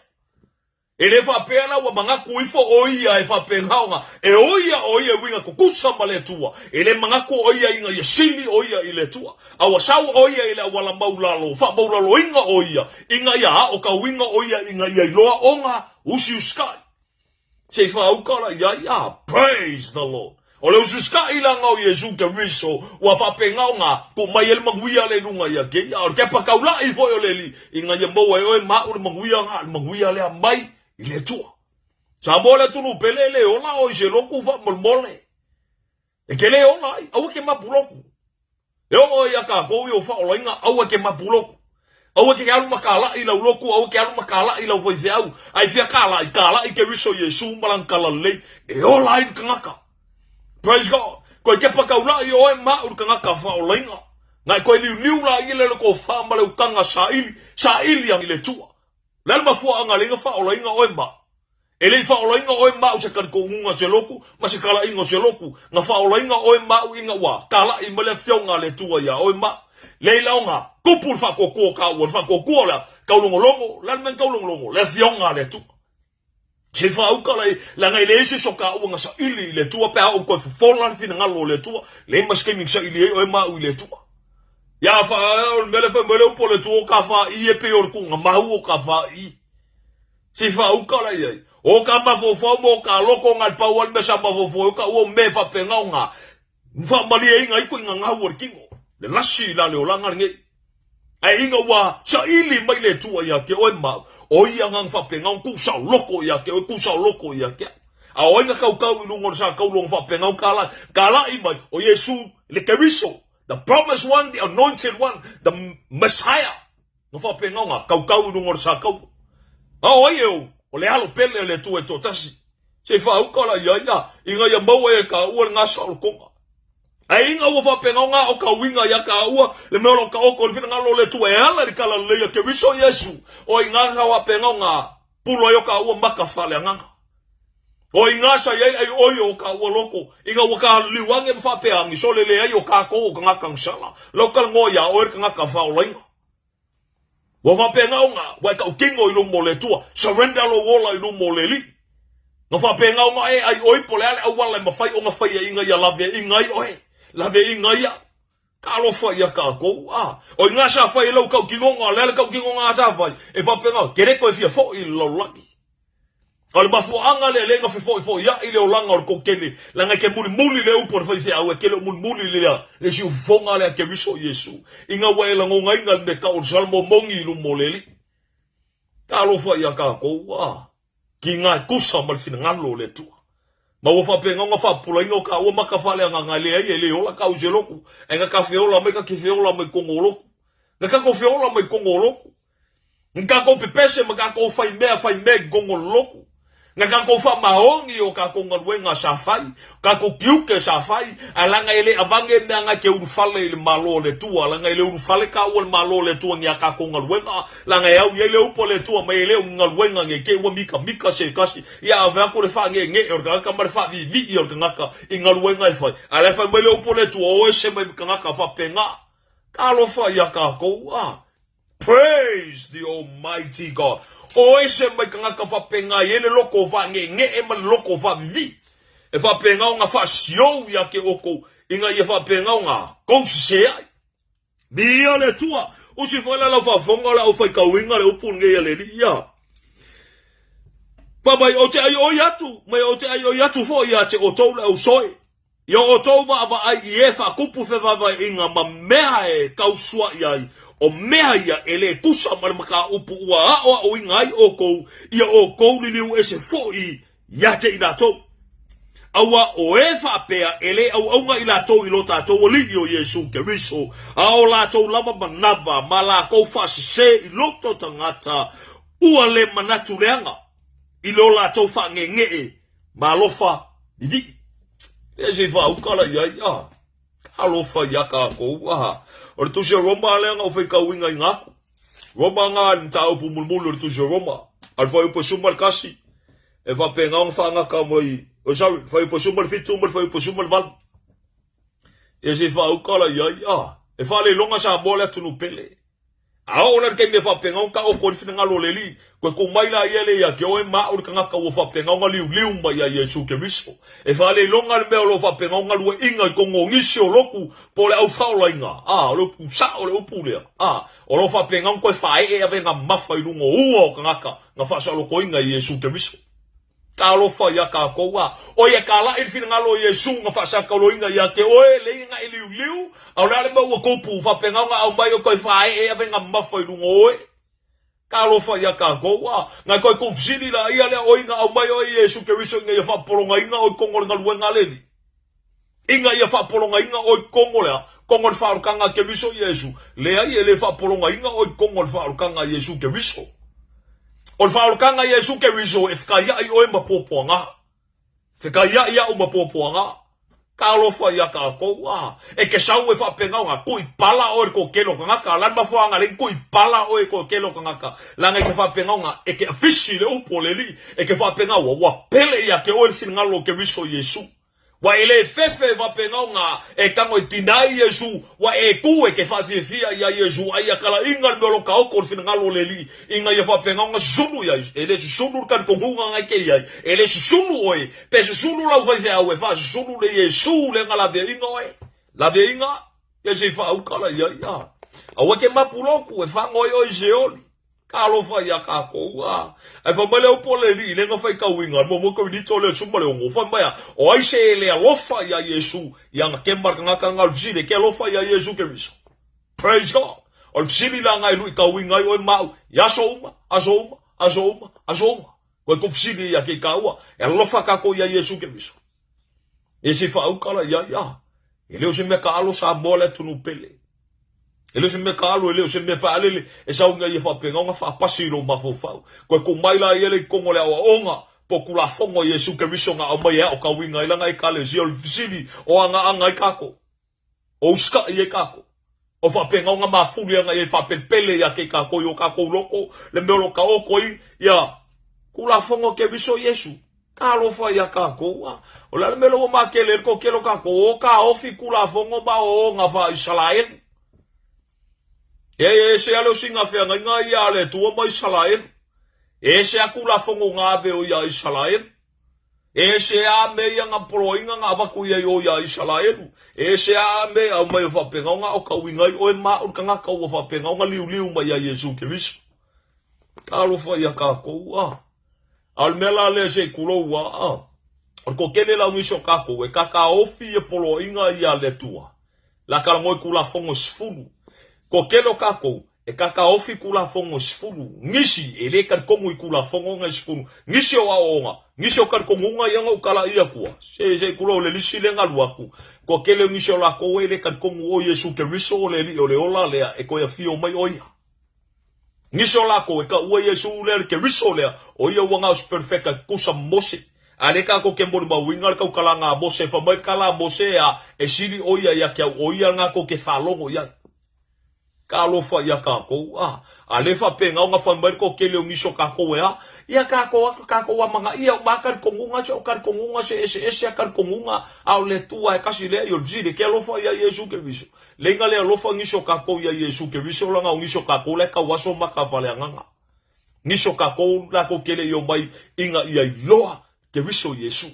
E le faapea la ua manatu ifo o ia e faapena ona e o ia o ia e uiga tutusa ma le Atua. E le manatu o ia ina ia sili o ia i le Atua. A ua sau o ia i le auala maulalo, faamaulaloina o ia, ina ia aokauina o ia ina ia iloa ona usiusikai. Se i faauka la i ai, ah, praise the Lord. O le ususikaʻi la nga o Iesu Keriso ua faapegaoga ku mai ai le manuia le i luga ia keia. O le kepa kaulaʻi foi o le Alii ina ia maua e oe ma aʻu le manuia nga, le manuia lea mai i le Atua. Samoa le atunuu pele e le ola o i se loku faamolemole. E ke le ola ai, aua ke mapu loku. E oo ai ia kākou i o faaolaina, aua ke mapu loku. Aua ke alu ma kālaʻi i lau loku, aua ke alu ma kālaʻi i lau faifeau. A i fia kālaʻi, kālaʻi Keriso Iesū ma lana talalelei, e ola ai le kanaka. Praise God. Koe kepa kaulaʻi oe ma aʻu le kanaka faaolaina. Na e koe liuliu la i le loko o fa ma le ukana saili, saili i le Atua. Le a le mafuaaga le iga faaolaina oe ma. E le i faaolaina oe ma au se kalikoguga o se loku ma se kalaiga o se loku, na faaolaina oe ma au ina ua kalaʻi mai le afioga a le Atua iā oe ma. Leila o nga kupu le faatuatua o ka ua le faatuatua o le kaulogologo, le a le mea na kaulogologo? Le afioga a le Atua. Se i faauka la i, leaga e leai se isi o ka ua na saili i le Atua pe a oo toe fofola le finagalo o le Atua, leai ma se taimi na saili ai oe ma au i le Atua. Ia fa, o le mea lea fai mai le upu o le Atua o ka faai e pei o le kuuga mau o ka faai. Se i faauka la i ai. O ka mafaufau ma o ka loko nga le pau a le mea sa mafaufau ai o ka ua o me faapena o nga faamalieina ai koʻi gagau o le kino, le lasi i la le olaga lenei. Ae ina ua saili mai le Atua ia te oe ma au, o ia agaga faapena ona tuusaoloko ia te oe, tuusaoloko ia te au. A o ai na kaukau i luga o le sa taulona faapena ona talai, talai mai, o Iesu le Keriso, the promised one, the anointed one, the Messiah. Na faapena ona kaukau i luga o le sa taula. A o ai e ou, o le alo pele o le Atua e toatasi. Se i faauka la ia ia, ina ia maua e kāua le gasaolotoga. Ae ina ua faapena ona ao ka uiga ia kāua, le mea o lo taoto i le finagalo o le Atua e ala i le talalelei a Keriso Iesu, o i ina sa faapena ona pulo ai o kāua maka faaleagaga. O i ina sa i ai le ʻaiʻoi o kāua loko, ina ua kāliliu ane ma faapea ane, sole leai o kākou o kanaka na sala, lau talanoa iā oe le kanaka faaolaina. Ua faapena ona ua e tautino i luma o le Atua, surrender lou ola i luma o le Alii. Na faapena ona e ai oi po o le a le auala e mafai ona faia ina ia laveaiga ai oe, laveaiga ai au. Talofa ia kākou, a. O i ngā sa fai e lau tautinoga, o le a le tautinoga a sa fai, e faapena, ke le toe fia foʻi i le lalolagi. A o le mafuaaga lea lea na fefoifoiaʻi le olaga o le kokele, leaga e ke mulimuli le upu a le faifeau, e ke le o mulimuli lea le siufofoga lea a Keriso Iesu, ina ua e lagonaina le mea tau o le salmomoni i luma o le Alii. Talofa ia kākou, a, ki ngā e kusa ma le finagalo o le Atua. Ma ua faapena ona faapupulaina o kāua maka faaleagaga e leai e le ola kāu i se loku, ae na ka feola mai ka ke feola mai kogo o loku. Na ka ko feola mai kogo o loku. Na kākou pepese ma kākou fai mea fai mea i kogo o le loku. Na kākou faamaoni o kākou galuega sa fai, kākou tiute sa fai, ae leaga e le avange mea nga ke ulufale i le Malo o le Atua, leaga e le ulufale kāua i le Malo o le Atua ni a kākou galuega, leaga e au i ai le upu a le Atua mai e le o ni galuega nei te i ua mikamika se tasi, ia ave aku le faaneʻeneʻe o le kanaka ma le faaviivii o le kanaka i galuega e fai, ae la e fai mai le upu a le Atua, o ese mai ma kanaka faapena. Talofa ia kākou, a. Praise the Almighty God. O ese mai kanaka faapena i ai le loko o faaneʻeneʻe ma le loko o faavivii. E faapena ona faasiou ia te oukou ina ia faapena ona kou sese ai. Viia le Atua. Usi foi la lau faafofoga o le aufaitauina le upu lenei a le Alii ia. Fai mai, Ou te ʻaiʻoi atu, mai ou te ʻaiʻoi atu foi ia te outou le ausoe. I o outou vaavaai i e faatupu fevaevaeaiga ma mea e tausuaʻi ai, o mea ia e lē tusa ma le mataupu ua aʻoaʻoina ai ʻoukou, ia ʻoukou liliu ese foʻi iā te i latou. A ua o e faapea e lē ʻauʻauna i latou i lo tatou Aliʻi o Iesū Keriso, a o latou lava manava ma lakou faasesē i loto tagata ua lē manatu leaga i lo latou faangegeʻe ma alofa liliʻi. Lea se i faauka la i ai, a. Talofa ia kākou, a. O le Tusi o Roma lea na ou faitauina i ngā aku. Roma ngā le mataupu mulimuli o le Tusi o Roma. A le fuaiupu e 11, e faapena ona faagata mai, oh sorry, le fuaiupu e 17 ma le fuaiupu e 18. Ia se i faauka la i ai, a. E faaleiloga Samoa le atunuu pele. A oo la i le taimi e faapena ona taoto ai le finagalo o le Alii, toe tuu mai la ia le ia te oe ma au le tagata ua faapena ona liuliu mai ia Iesu Keriso. E faleiloga le mea o lo o faapena ona galueaiina i totonu o nisi o lotu po o le aufaolaina, a, o le upu sao le upu lea, a, o lo o faapena ona toe faaee avega mamafa i luga o ua o tagata na faasaolotoina i Iesu Keriso. Talofa iā kākou, a ʻo ia kālaʻi le finagalo o Iesū na faasakauloina iā te oe, le ia na e liuliu, a o le a le mea ua tupu, faapena ona aumai o toe faaee ave na mamafa i luga o oe. Talofa iā kākou, a na toe tuufesili laia lea ʻoi na aumai oe Iesū Keriso ina ia faapologaina oe i totonu o le galuega a le Alii. Ina ia faapologaina oe i totonu o le a? Totonu o le faaolotaga a Keriso Iesu? Leai, e le faapologaina oe i totonu o le faaolotaga a Iesu Keriso. O le faaolotaga a Iesu Keriso e fekaiaʻi oe ma puapuaga. Fekaiaʻi aʻu ma puapuaga. Talofa iā kākou, a e ke sau e faapena ona, kui pala oe i le toatele o tagata, la le mafuaaga lea kui pala oe i le toatele o tagata, leaga e te faapena ona, e te afisi i le upu o le Alii, e te faapena ua, ua pele ia te oe le finagalo o Keriso Iesu. Ua e le fefe faapena ona e tago e deny Iesu, ua e tu e te faafiafia ia Iesu, a ia talaiga le mea o lo taoto o le finagalo o le Alii, ina ia faapena ona susunu ia, e le susunu le talitonuga na e te i ai, e le susunu oe, pe susunu lau faifeau e faasusunu le Iesu lea na laveaiga oe. Laveaiga, ia se i faauka la i ai, a. Aua e te mapu lotu, e fago ai oe i Seoli. Talofa iā kākou, a. Ae fai mai le upu a le Alii, lea na faitauina, le muamua Korinito lea 16, fai mai a, o ai se e le alofa iā Iesu, i ana kema le tagata na o le fesili, e ke alofa iā Iesu Keriso? Praise God! O le fesili la na e luitauina ai oe ma au, i aso uma, aso uma, aso uma, aso uma. Koe kou fesili ia ke kāua, e alofa kākou iā Iesu Keriso. E se faauka la ia ia. E le o se mea kaalo Samoa le atunuu pele. E le o se mea kaalo, e le o se mea faalele e sau ina ia faapena ona faapasi i lou mafaufau. Koe tuu mai la ia le i totonu o le aoaoga po o Tulafono a Iesu Keriso na aumai e aokauina ai lana Ekalesia o le fesili o agaaga ai kākou. O usitaʻi ai kākou. O faapena ona mafuli ana ia i faapelepele ia kei kākou i o kākou loko, le mea o lo taoto ai ia Tulafono a Keriso Iesu. Talofa iā kākou, a o le a le mea lea ua makele ai le toatele o kākou, o kāofi Tulafono ma aoaoga faa-Isalaelu. E ese lava le osiga feagaiga ia a le Atua ma Isalaelu. E ese lava Tulafono na ave o iā Isalaelu. E ese a me ia nga poloaiga na avatu i ai o ia Isalaelu, e ese a me aumai o faapena ona o kauiga ai oe ma o le tagata ua faapena ona liuliu mai ia Iesu Keriso. Talofa ia kakou a. A o le mea la lea se i kulou a a. O le toatele la o nisi o kakou e kakaofi ia poloaiga ia le Atua. La kalagoa i Tulafono e 10. Toatele o kakou E kakaofi Tulafono e 10, nisi e le talitonu i Tulafono na e 10, nisi o aoaoga, nisi o talitonuga ia na ou kalaʻi akua, se se kula o le lisi lea na alu aku, kua kele o nisi o lakou e le talitonu o Iesu Keriso o le Alii o le ola lea e toe afio mai o ia. Nisi o lakou e kaua Iesu lea le Keriso lea, o ia ua na o se perfeka e tutusa ma Mose. A le kakou ke molimauina le taukalaga a Mose, fai mai le kala a Mose a e sili o ia ia ke au o ia na kou ke faalogo i ai. Talofa iā kākou, a, a le faapena ona fai mai le toatele o nisi o kākou e a, ia kākou a, kākou a manaia uma a talitonuga se o talitonuga se eseese a talitonuga, a o le Atua e kasi lea i o le fesili, ke alofa iā Iesu Keriso. Leiga le alofa nisi o kākou iā Iesu Keriso laga o nisi o kākou la e tauaso ma ka faleagaga. Nisi o kākou lākou ke le i omai ina ia iloa Keriso Iesu.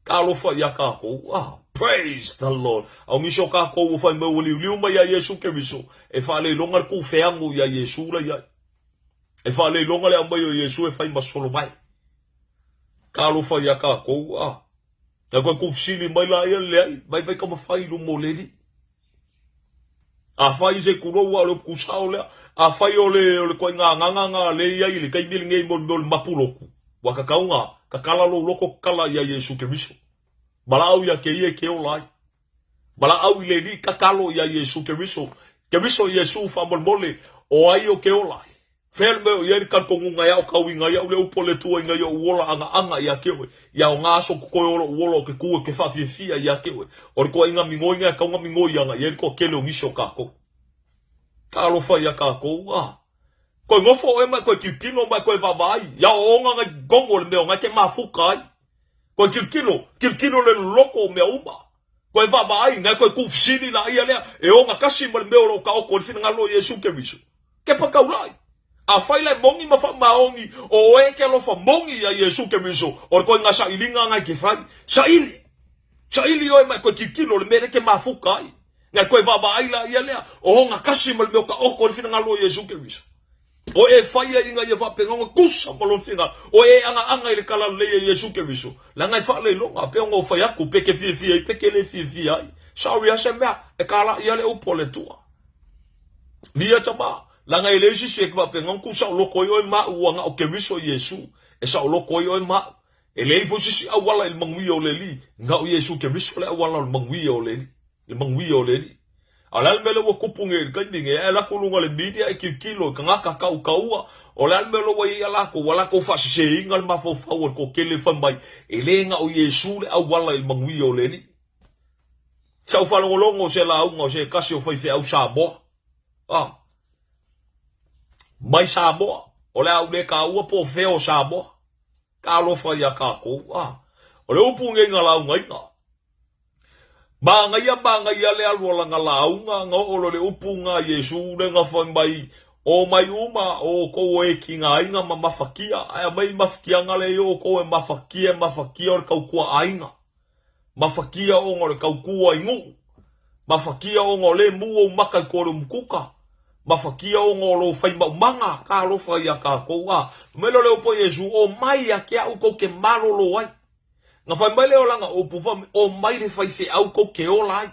Talofa iā kākou. Ah, praise the Lord. A o nisi o kākou ua fai mai ua liuliu mai iā Iesu Keriso, e faaleiloga le kūfeagu iā Iesu la i ai. E faaleiloga le aumai o Iesu e fai ma solo mai. Talofa iā kākou. Ah, na koe kūfesili mai la ia, leai, vaivai ka mawhai i luma o le Alii. Afai se kulou a o le upu sao lea, afai o le o le koaiga agaga nga le i ai i le taimi lenei mo le mea o le mapuloku, ua kakau nga, kakala lou loko kakala ia Iesu Keriso. Valaau ia ke ia i ke ola ai. Valaau i le Alii kakalo ia Iesu Keriso. Keriso Iesu faamolemole, o ai o ke ola ai. Fea le mea o i ai le talitonuga e aokauina ai au le upu a le Atua ina ia ou ola agaaga ia te oe, ia o nga aso kokoe o loʻu ola o ke ku e ke faafiafia ia te oe, o le toaiga migoi nga e kauga migoi ana i ai le toatele o nisi o kakou. Talofa ia kakou, a. Koe nofo oe ma e koe tilotilo ma e koe vaavaai, ia ooga ngai gongo le mea o ngai ke mafuka ai. Koe tilotilo, tilotilo le loloko o mea uma. Koe vaavaai, ngai koe kufesili laia lea, e oga kasi ma le mea o loo taoto ai le finagalo o Iesu Keriso. Ke pakaulai. Afai la e moni ma faamaoni o oe e ke alofa moni ia Iesu Keriso, o le koe nga sailiga ngai ke fai. Saili! Saili oe ma e koe tilotilo le mea lea ke mafuka ai. Ngai koe vaavaai laia lea, o oga kasi ma le mea o taoto ai le finagalo o Iesu Keriso. O e faia ina ia faapena ona tusa ma lona finagalo, o e agaaga i le talalelei a Iesu Keriso, leaga e faaleiloga, pei ona ou fai atu, pe te fiafia ai, pe te le fiafia ai. Sorry a se mea, e talai lava le upu a le Atua. Lia tama, leaga e leai se isi e faapena ona tuusaoloto ai oe ma au ua na o Keriso Iesu e saoloto ai oe ma au. E leai foi se isi auala i le manuia o le Alii, na o Iesu Keriso le auala o le manuia o le Alii, le manuia o le Alii. A o le a le mea lea ua tupu nei i le taimi nei, ae alu atu i luga o le media e tilotilo i tagata tautaua, o le a le mea lea ua i ai ia latou, ua latou faaseseina le mafaufau o le toatele fai mai, e le na o Iesu le auala i le manuia o le Alii. Sa ou faalogologo i se lauga o se tasi o faifeau Samoa, a, mai Samoa, o le a ou le taua po o fea o Samoa. Talofa ia tatou, a. O le upu nei na laugaina. Manaia manaia le alu o lana lauga na oo loa le upu na Iesu le na fai mai, O mai uma o outou e tigaina ma mafatia, ae aumai mafatiaga lea i outou e mafatia e mafatia o le tautua aiga. Mafatia ona o le tautua i nuu. Mafatia ona o le mu ou maka i tua o le umukuka. Mafatia ona o lou fai maumaga. Talofa ia tatou a. Fai mai lea o le upu a Iesu, O mai ia te au tou te malolo ai. Na fai mai lea o lana upu, fai mai, O mai le faifeau tou te ola ai.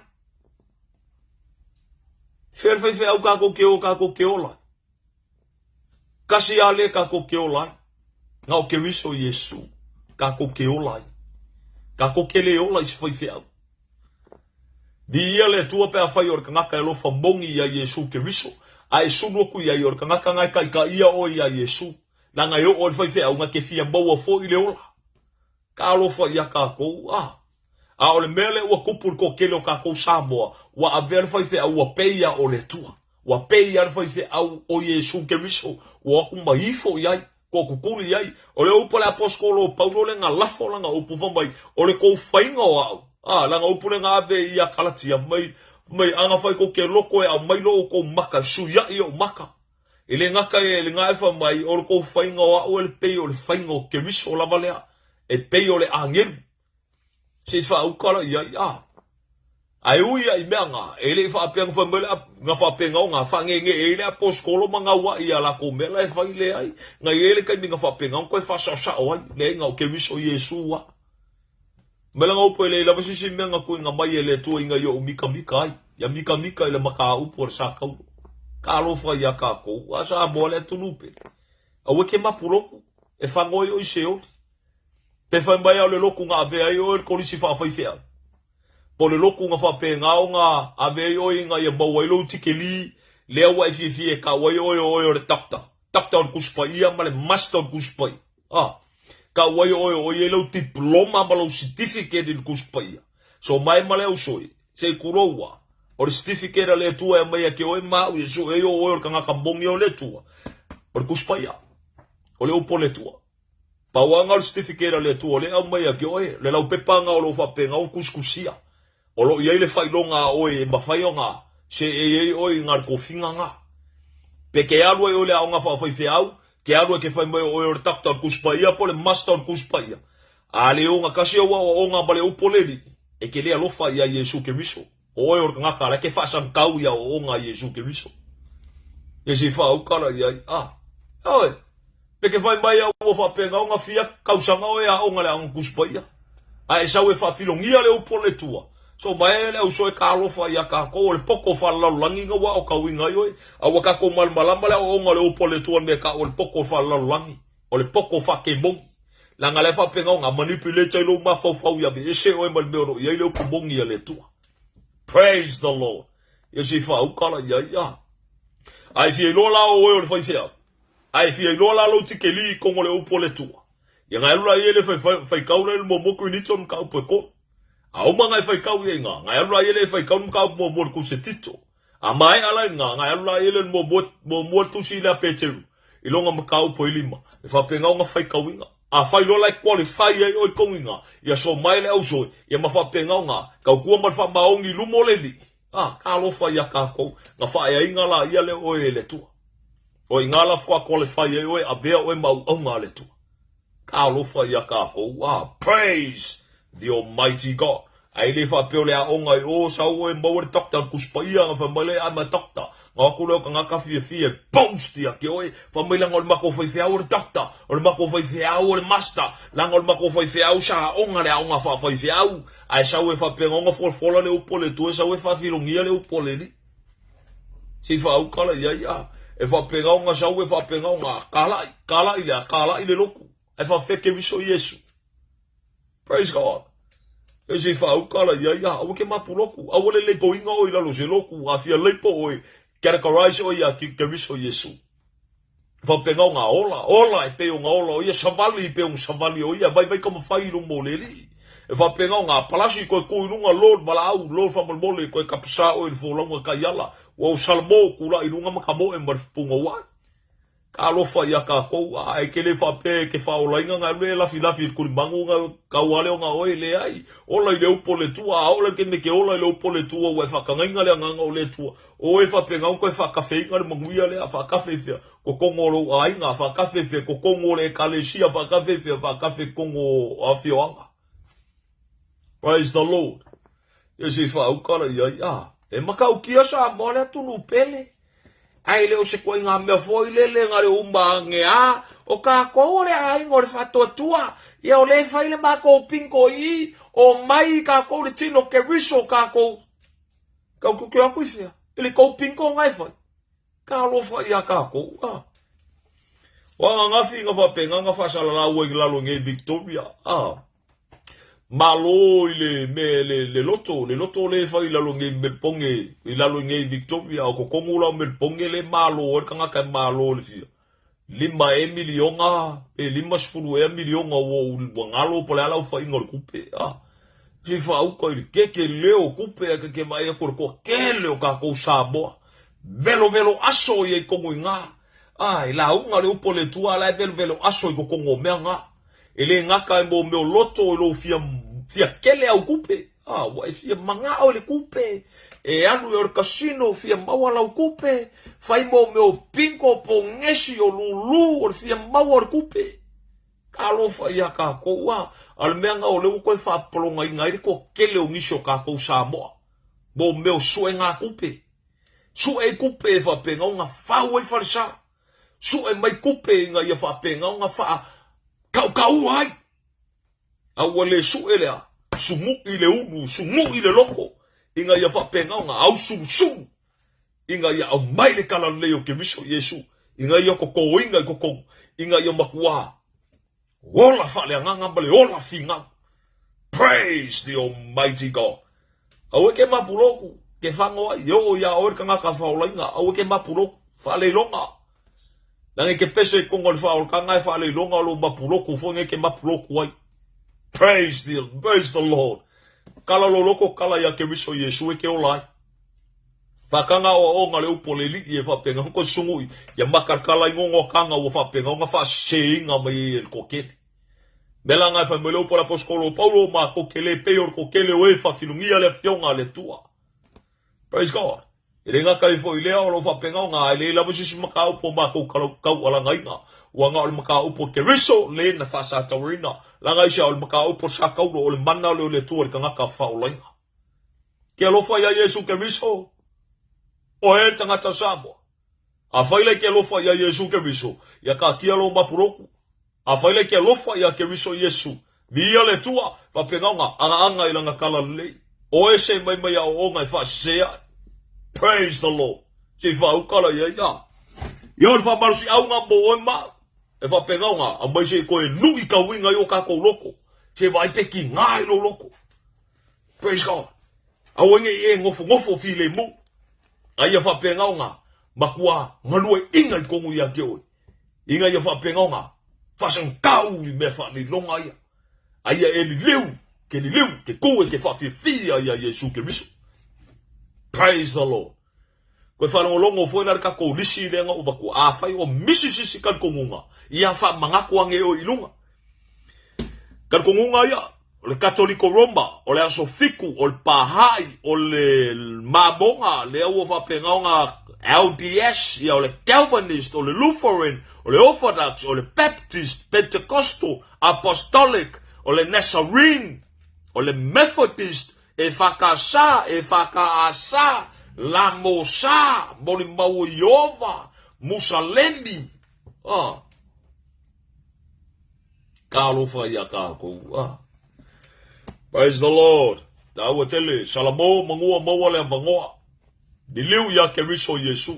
Fea le faifeau tatou te o tatou te ola ai? Kasi a le tatou ke ola ai. Na o Keriso Iesu tatou ke ola ai. Tatou ke le ola i se faifeau. Viia le Atua pe afai o le tagata e alofa moni ia Iesu Keriso, a e sulu aku iai o le tagata na e taitaia oe ia Iesu, leaga e oo i le faifeau na te fia maua foi le ola. Talofa ia tatou, a. A o le mea lea ua tupu i le toatele o tatou Samoa, ua avea le faifeau ua pei a o le Atua. Ua pei a le faifeau o Iesu Keriso, ua o atu ma ifo i ai, toatutuli i ai. O le upu a le Aposetolo o Paulo lea na lafo lana upu fai mai, o le tou faiga o au, a, lana upu lea na ave ia Kalatia, fai mai, fai mai, a na fai tou te loto e aumai lo outou maka e suiai ou maka. E le gata e le gae fai mai, o le tou faiga o au e pei o le faiga o Keriso lava lea, e pei o le agelu. Se i faauka la i ai, a. Ae ui ia i mea nga, e le i faapea na fai mai le na faapena o nga faangeengee ai le aposetolo ma gauai ia lakou mea la e fai leai. Na i ai le taimi na faapena ona toe faasaosao ai, leai na o Keriso Iesu a. Mai lana upu e leai lava se isi mea na tuuina mai e le Atua ina ia ou mikamika ai, ia mikamika i le mataupu a le sa taulo. Talofa ia tatou, a Samoa le atunuu pele. Aua e ke mapu lotu, e fagoa ai oe i Seoli. Pe fai mai a o le lotu na avea ai oe le kolisi faafaifeau. Po o le lotu na faapena ona ave ai oe ina ia maua ai lou tikelī, lea ua e fiafia e tau ai oe o oe o le doctor. Doctor o le Tusi Paia ma le Master o le Tusi Paia. A, tau ai oe o i ai lau diploma ma lou certificate i le Tusi Paia. So mai ma le ausoi, se i kulou a, o le certificate a le Atua e aumai ia te oe ma au ia sue ai o oe o le tagata moni o le Atua, o le Tusi Paia, o le upu a le Atua. Pau lava na o le certificate a le Atua o lea e aumai ia te oe, le laupepa na o lo o faapena ona tusitusia. O lo o i ai le faailoga a oe e mafai ona seei ai oe i ngā tofiga ngā. Pe ke alu ai oe le aoga faafaifeau, ke alu ai ke fai mai o oe o le Doctor o le Tusi Paia po o le Master o le Tusi Paia. A le ogatasi au aoaoga ma le upu o le Alii, e ke le alofa ia Iesu Keriso. O oe o le tagata la ke faasangkau i aoaoga a Iesu Keriso. Ia se i faauka la i ai, a, oe, pe ke fai mai au ua faapena ona fia kausaga oe e aoga le aoga Tusi Paia, a e sau e faafilogia le upu o le Atua, so mai le auso e ka alofa ia tatou, o le poto faalelalolagi na ua aotauina ai oe, a ua tatou malamalama le aoaoga o le upu o le Atua le mea e tau o le poto faalelalolagi, o le poto faakemoni. Leaga la e faapena ona manipulate ai lou mafaufau ia aveese oe ma le mea o lo o i ai le upu moni a le Atua. Praise the Lord. Ia se i faauka la i ai, a. A e fia iloa la o oe o le faifeau, a e fia iloa la lou tikeli i kogo le upu o le Atua, ia ngai alu la i ai le faikau la i le muamua kuiniti o le mataupu e kolu. A uma ngai faikau ia i nga, ngai alu la i ai le faikau le mataupu muamua i le kusetito. A maea la i nga, ngai alu la i ai le muamua, muamua le tusi lea a Peteru, i lona mataupu e lima, e faapena ona faikauina. A fai loa la e qualify ai oe i kou iga, ia so mai le ausoi, ia ma faapena ona tautua ma le faamaoni i luma o le Alii. A, talofa ia tatou, na faaeaina la ia le oe e le Atua. O iga la faatoa qualify ai oe, avea oe ma auauna a le Atua. Talofa ia tatou, a, praise the Almighty God. Ae le faapea o le aoga i o, sau oe maua le doctor, le Tusi Paia, na fai mai lea, I'm a doctor. Ga o atu lea o tagata fiafia e boast ia te oe, fai mai leaga o le matou faifeau o le doctor, o le matou faifeau o le master, leaga o le matou faifeau sa aoga le aoga faafaifeau, ae sau e faapena ona folafola le upu a le Atua, sau e faafilogia le upu a le Alii. Se i faaukala i ai a. E faapena ona sau e faapena ona kalai, kalai le a, kalai le lotu. Ae faafefea Keriso Iesu. Praise God. E se i faaukala i ai a, aua ke mapu lotu. Aua le leipoina oe i lalo o se lotu. A fia leipo oe, categorize oe ia Keriso Iesu. Faapena ona ola, ola e pei ona ola o ia, savali e pei ona savali o ia, vaivai ka mafai i luma o le Alii. E faapena ona palasi koe ku i luga, Lord valaau, Lord faamolemole, koe kapasa oe i le folauga taiala, ua o Salamo kulaʻi i luga ma ka moe ma le punouai. Ka alofa ia kakou, a e ke le faapea e ke faaolaina nga le lafilafi i le kulimanu nga kau ale o nga oe, leai, ola i le upu o le Atua, a ola ke me ke ola i le upu o le Atua ua e faakagaina le agaga o le Atua, o e faapena ua toe faakafeina le manuia lea, faakafe i fea? Kokogo o lou aiga, faakafe i fea? Kokogo o le ekalesia, faakafe i fea? Faakafe i kogo o afioaga. Praise the Lord. Ia se i faauka la i ai, a, e matautia Samoa le atunuu pele. Ae le o se koiga mea foi lele na le uma ane a, o kākou o le aiga o le faatuatua, ia o le fai le matou pingo i i, o mai kākou le tino Keriso kākou. Kau kuke aku i fea, i le kou pingo ngai fai. Ka alofa ia kākou, a. O ananafi na faapena na faasalalau ai i lalo nei Victoria, a. Malo i le me le, le loto, le loto le fai i lalo nei Melbourne, i lalo nei Victoria, o totonu la o Melbourne le malo ai le tagata e malo i le fia lima ea miliona pe 50 ea miliona ua ua galo po o le a le aofaiga o le tupe, a. Se i faauka i le keke leo o tupe ae keke vaai atu i le toatele o tatou Samoa. Velovelo aso ia i tonu i gā. A, e lauga le upu a le Atua a la e velovelo aso i totonu o mea gā. E le gata e mō mea o loto i lou fia, fia kele au kupe. A, ua e fia manao i le kupe. E alu i o le kasino, fia maua lau kupe. Fai mō mea o bingo, pogesi, o lūlū, o le fia maua o le kupe. Talofa iā kākou, a, a o le mea gā o lea ua toe faapologaina ai le toatele o nisi o kākou Samoa. Mō mea o suega kupe. Sue kupe e faapena ona fau ai falesa. Sue mai kupe ina ia faapena ona faa kaukaua ai. A ua le sue lea, sumuʻi le ulu, sumuʻi le loko, ina ia faapena ona ausulusulu, ina ia aumai le talalelei o Keriso Iesu, ina ia totoina i totonu, ina ia matuā ola faaleagaga ma le ola finau. Praise the Almighty God. Aua ke mapuloku, ke whango ai, e oo iā oe le tagata whaolainga, aua ke mapuloku, whaaleiloga. Leaga ke pese i kongo le whaolkanga e whaaleiloga o lou mapuloku foi nge ke mapuloku ai. Praise the, praise the Lord. Kala lo loko kala ia Keriso Iesu e ke ola ai. Whakanga o o nga le upo le lii e whapenga ko sungui ia makalakala i ngongo kanga ua whapenga o nga whaaseinga mai e le kokele. Mea la ngai whai mai le upo le aposkolo o Paulo ma ko ke le pei o le kokele o e whawhilungia le afioga a le Atua. Praise God. E le ngaka ifo i lea o lo whapenga o ngā ele lava sisi mataupu o mākou kaualagaina. Ua ngā o le mataupu o Keriso le na whaasataurina. Langa isi a o le mataupu o Sakaulo o le mana o le o le Atua le kangaka whaolainga. Ke alofa ia Iesu Keriso, o e tangata Samoa. A whai lei ke alofa ia Iesu Keriso, ia ka kia lo mapuroku. A whai lei ke alofa ia Keriso Iesu, viia le Atua, whapenga o nga angaanga i langa kala lelei. O e se mai mai a o onga e whaasese ai. Praise the Lord. Se i whaukala ia ia. Ia o le whamalosi au nga mo oe mau. E whapenga o nga, a mai se i koe nui ka uinga i o kākou loko. Se vai pe ki ngā i lo loko. Praise God. Aua nge i e ngofongofo filemu. A ia whapenga o nga, makua ngalue inga i kongu ia ke oe. Inga ia whapenga o nga, whasan kau i mea whaalilonga ia. A ia e liliu, ke liliu, ke kue, ke whawhiwhia ia Iesu Keriso. Praise the Lord. Koe whalongolongo foi la le kakou lisi lea nga o vaku. A whai o misi sisi kalikongunga. Ia wha mangako ange o ilunga. Kalikongunga ia, o le Katoliko Roma, o le aso fiku, o le Pahai, o le Mamonga, lea ua faapena ona LDS, ia o le Calvinist, o le Lutheran, o le Orthodox, o le Baptist, Pentecostal, Apostolic, o le Nazarene, o le Methodist, EFKS, EFKAS, Lamosā, molimau o Ieova, Musalemi. Ah. Talofa iā kākou. Ah. Praise the Lord. Tāua tele, Salamo mangua maua le avangoa. Liliu iā Keriso Iesu.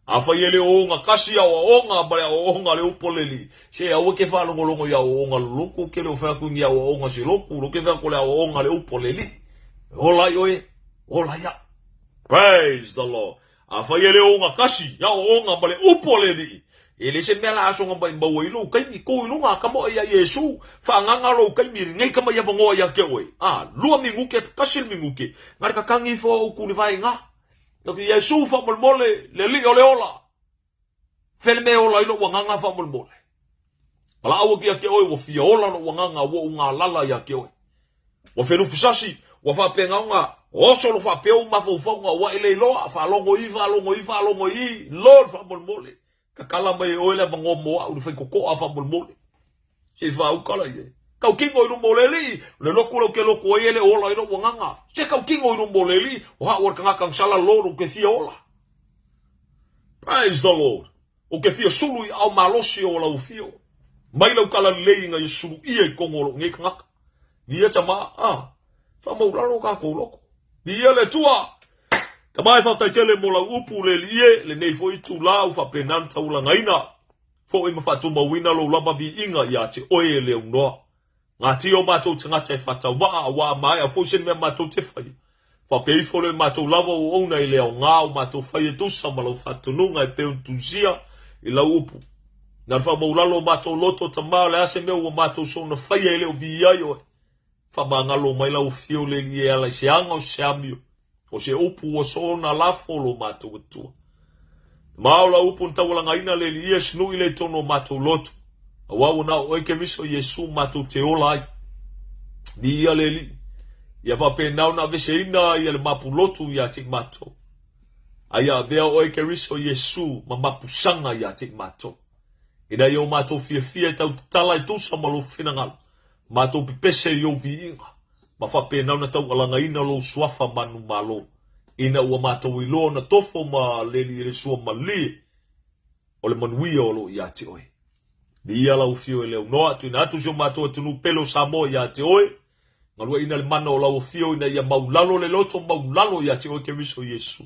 Afai e le o kasi aoaoga ma le aoaoga a le upu a le Alii, se aua ke faalogologo i aoaoga loloku, ke le o fai aku i aoaoga se loku, lo ke fai aku o le aoaoga a le upu a le Alii. E ola ai oe, ola ai au. Praise the Lord. Afai e le o kasi aoaoga ma le upu a le Alii, e le se mea la asoga mai maua i lou kaimi, kou i luga ka moe ia Iesu, faagaga lou kaimi lenei ka mai avangoa ia ke oe. A, lua minguke, kasi le minguke, ngare kakangi ifo au ku le vaega. Atu Iesu faamolemole, le Alii o le ola. Fea le mea e ola ai lou agaga faamolemole? Valaau atu ia te oe ua fia ola lou agaga ua ou galala ia te oe. Ua felufusasi, ua faapegaoga, oso lo faapea ou mafaufauga ua e le iloa, faalogo i, faalogo i, faalogo i, Lord faamolemole. Tatala mai e oe le avanoa mo au i le faitotoa faamolemole. Se i faauka la i ai. Tau kino i luma o le Alii, o le lotu lea ou te lotu ai e le o ola ai lou agaga. Se tau kino i luma o le Alii, o ha'u o le tagata na sala Lord ou te fia ola. Praise the Lord. Ou te fia sulu i aao malosi o lau afio. Mai lau tala lelei ina ia sulu ia i tonu o lou nei tagata. Viia tama, ah, faamaulalo tatou loto. Viia le Atua! Tama e faafetai tele mo lau upu le Alii e, lenei foi itula ua faapena ona taulagaina foi ma faatumauina lou lava viiga ia te oe e le aunoa. Gatia o matou tagata e faatauvaa auā a maea foi se mea matou te faia. Faapea ifo lea i matou lava auauna i le aoga o matou fai e tusa ma lau faatonuga e pei ona tusia i lau upu. Na le faamaulalo o matou loto, Tama, o le a se mea ua matou soona faia e le o viia ai oe? Faamagalo mai lau afio le Alii e ala i se aga o se amio, o se upu ua soona lafo lo matou Atua. Ma o lau upu na taualagaina le Alii e sinuʻi lea i totonu o matou loto, auā ua na o oe Keriso Iesu matou te ola ai. Viia le Alii, ia faapena ona aveseina ia le mapu lotu ia te i matou. A ia avea oe Keriso Iesu ma mapusaga ia te i matou. Ina ia o matou fiafia e tau tatala e tusa ma lou finagalo, Matou pepese i ou viiga, ma faapena ona taualagaina lou suafa manumalo, ina ua matou iloa ona tofo ma le Alii le sua malie o le manuia o lo o ia te oe. Viia lau afio e le aunoa, tuuina atu si o matou atunuu pele o Samoa ia te oe, galueaiina le mana o lau afio ina ia maulalo le loto maulalo ia te oe Keriso Iesu.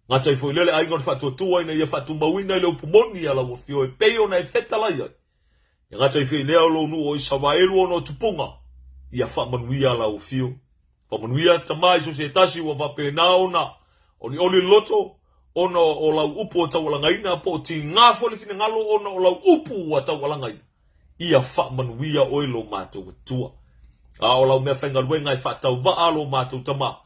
Gata ai foi lea le aiga o le faatuatua ina ia faatumauina i le upu moni a lau afio e pei ona e fetalai ai. E gata i lea o lou nuu o Isaraelu ona o tupuga, ia faamanuia lau afio. Faamanuia tama i so se tasi ua faapena ona olioli le loto, ona o lau upu ua taualagaina, po o tiga foi le finagalo ona o lau upu ua taualagaina. Ia faamanuia oe lo matou Atua. A o lau meafaigaluega e faatauvaa lo matou tama,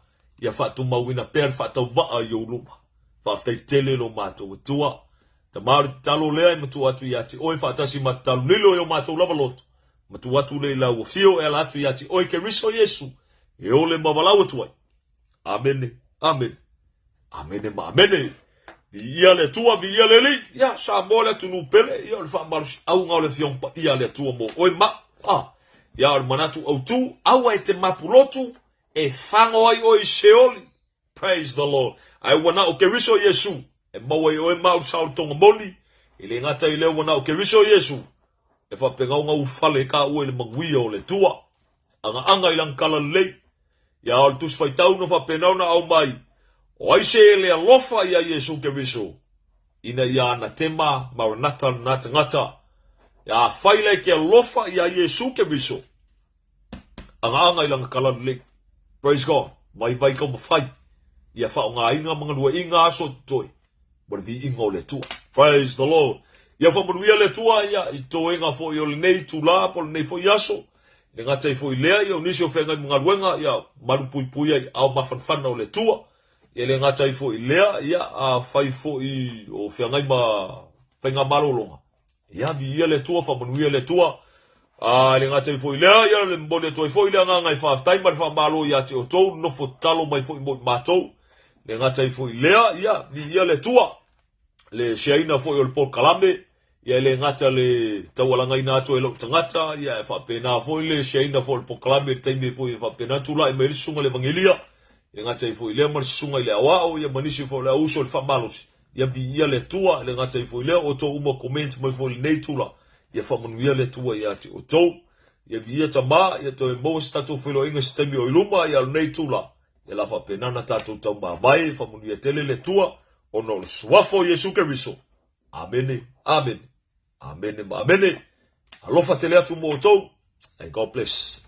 ia faatumauina pea le faatauvaa i ou luma. Faafetai tele lo matou Atua. Tama o le tatalo lea e matua atu ia te oe faatasi ma tatalo lilo i o matou lava loto, matua atu lea i lau afio e ala atu ia te oe Keriso Iesu, e ole ma valaau atu ai. Amene, amene, amene ma amene. Viia le Atua, viia le Alii. Ia, Samoa le atunuu pele, ia o le faamalosiauga o le Afioga Paia a le Atua mo oe ma au. Ah, ia o le manatu autu, aua e te mapulotu, e fago ai oe i Seoli. Praise the Lord. Ae ua na o Keriso Iesu e maua i oe ma au sao le tonga moni, e le gata i lea ua na o Keriso Iesu e faapegaoga ulufale e ka ua i le manuia o le Atua. Agaaga i lana tala lelei. Ia o le Tusi Faitau na faapena ona aumai, o ai se e le alofa ia Iesu Keriso, ina ia anatema Maranatha lena tagata. Ia afai la e ke alofa ia Iesu Keriso, Agaaga i lana tala lelei. Praise God. Vaivai taumafai ia faaaogaina ma galueaiina aso o totoe mo le viiga o le Atua. Praise the Lord. Ia faamanuia le Atua ia i toega foi o lenei itula po o lenei foi aso. I le gata ai foi lea ia o nisi o feagai ma galuega ia malupuipuia i aao mafanafana o le Atua. Ia le gata ai foi lea ia afai foi o feagai ma faigamalologa Ia, viia le Atua, faamanuia le Atua. A, e le gata ai foi lea, ia le momoli atu ai foi le agaga e faafetai ma le faamalo ia te outou, le nofo tatalo mai foi mo i matou. Le gata ai foi lea, ia, viia le Atua, le sheaina foi o le polokalame, ia e le gata le taualagaina atu e lou tagata, ia e faapena foi le sheaina foi o le polokalame i le taimi foi e faapena tulai mai ai le susuga i le Evangelia. E le gata ai foi i lea ma le susuga i le aoao ia ma nisi foi o le au uso i le faamalosi, ia viia le Atua. E le gata ai foi i lea, o outou uma comment mai foi i lenei itula, ia faamanuia le Atua ia te outou. Ia viia Tama, ia toe maua se tatou feiloaiga i se taimi o i luma, ia o lenei itula, ia la faapena ona tatou taumavae, faamanuia tele le Atua, ona o le Suafa o Iesu Keriso. Amene, amene, amene ma amene. Alofa tele atu mo outou, and God bless.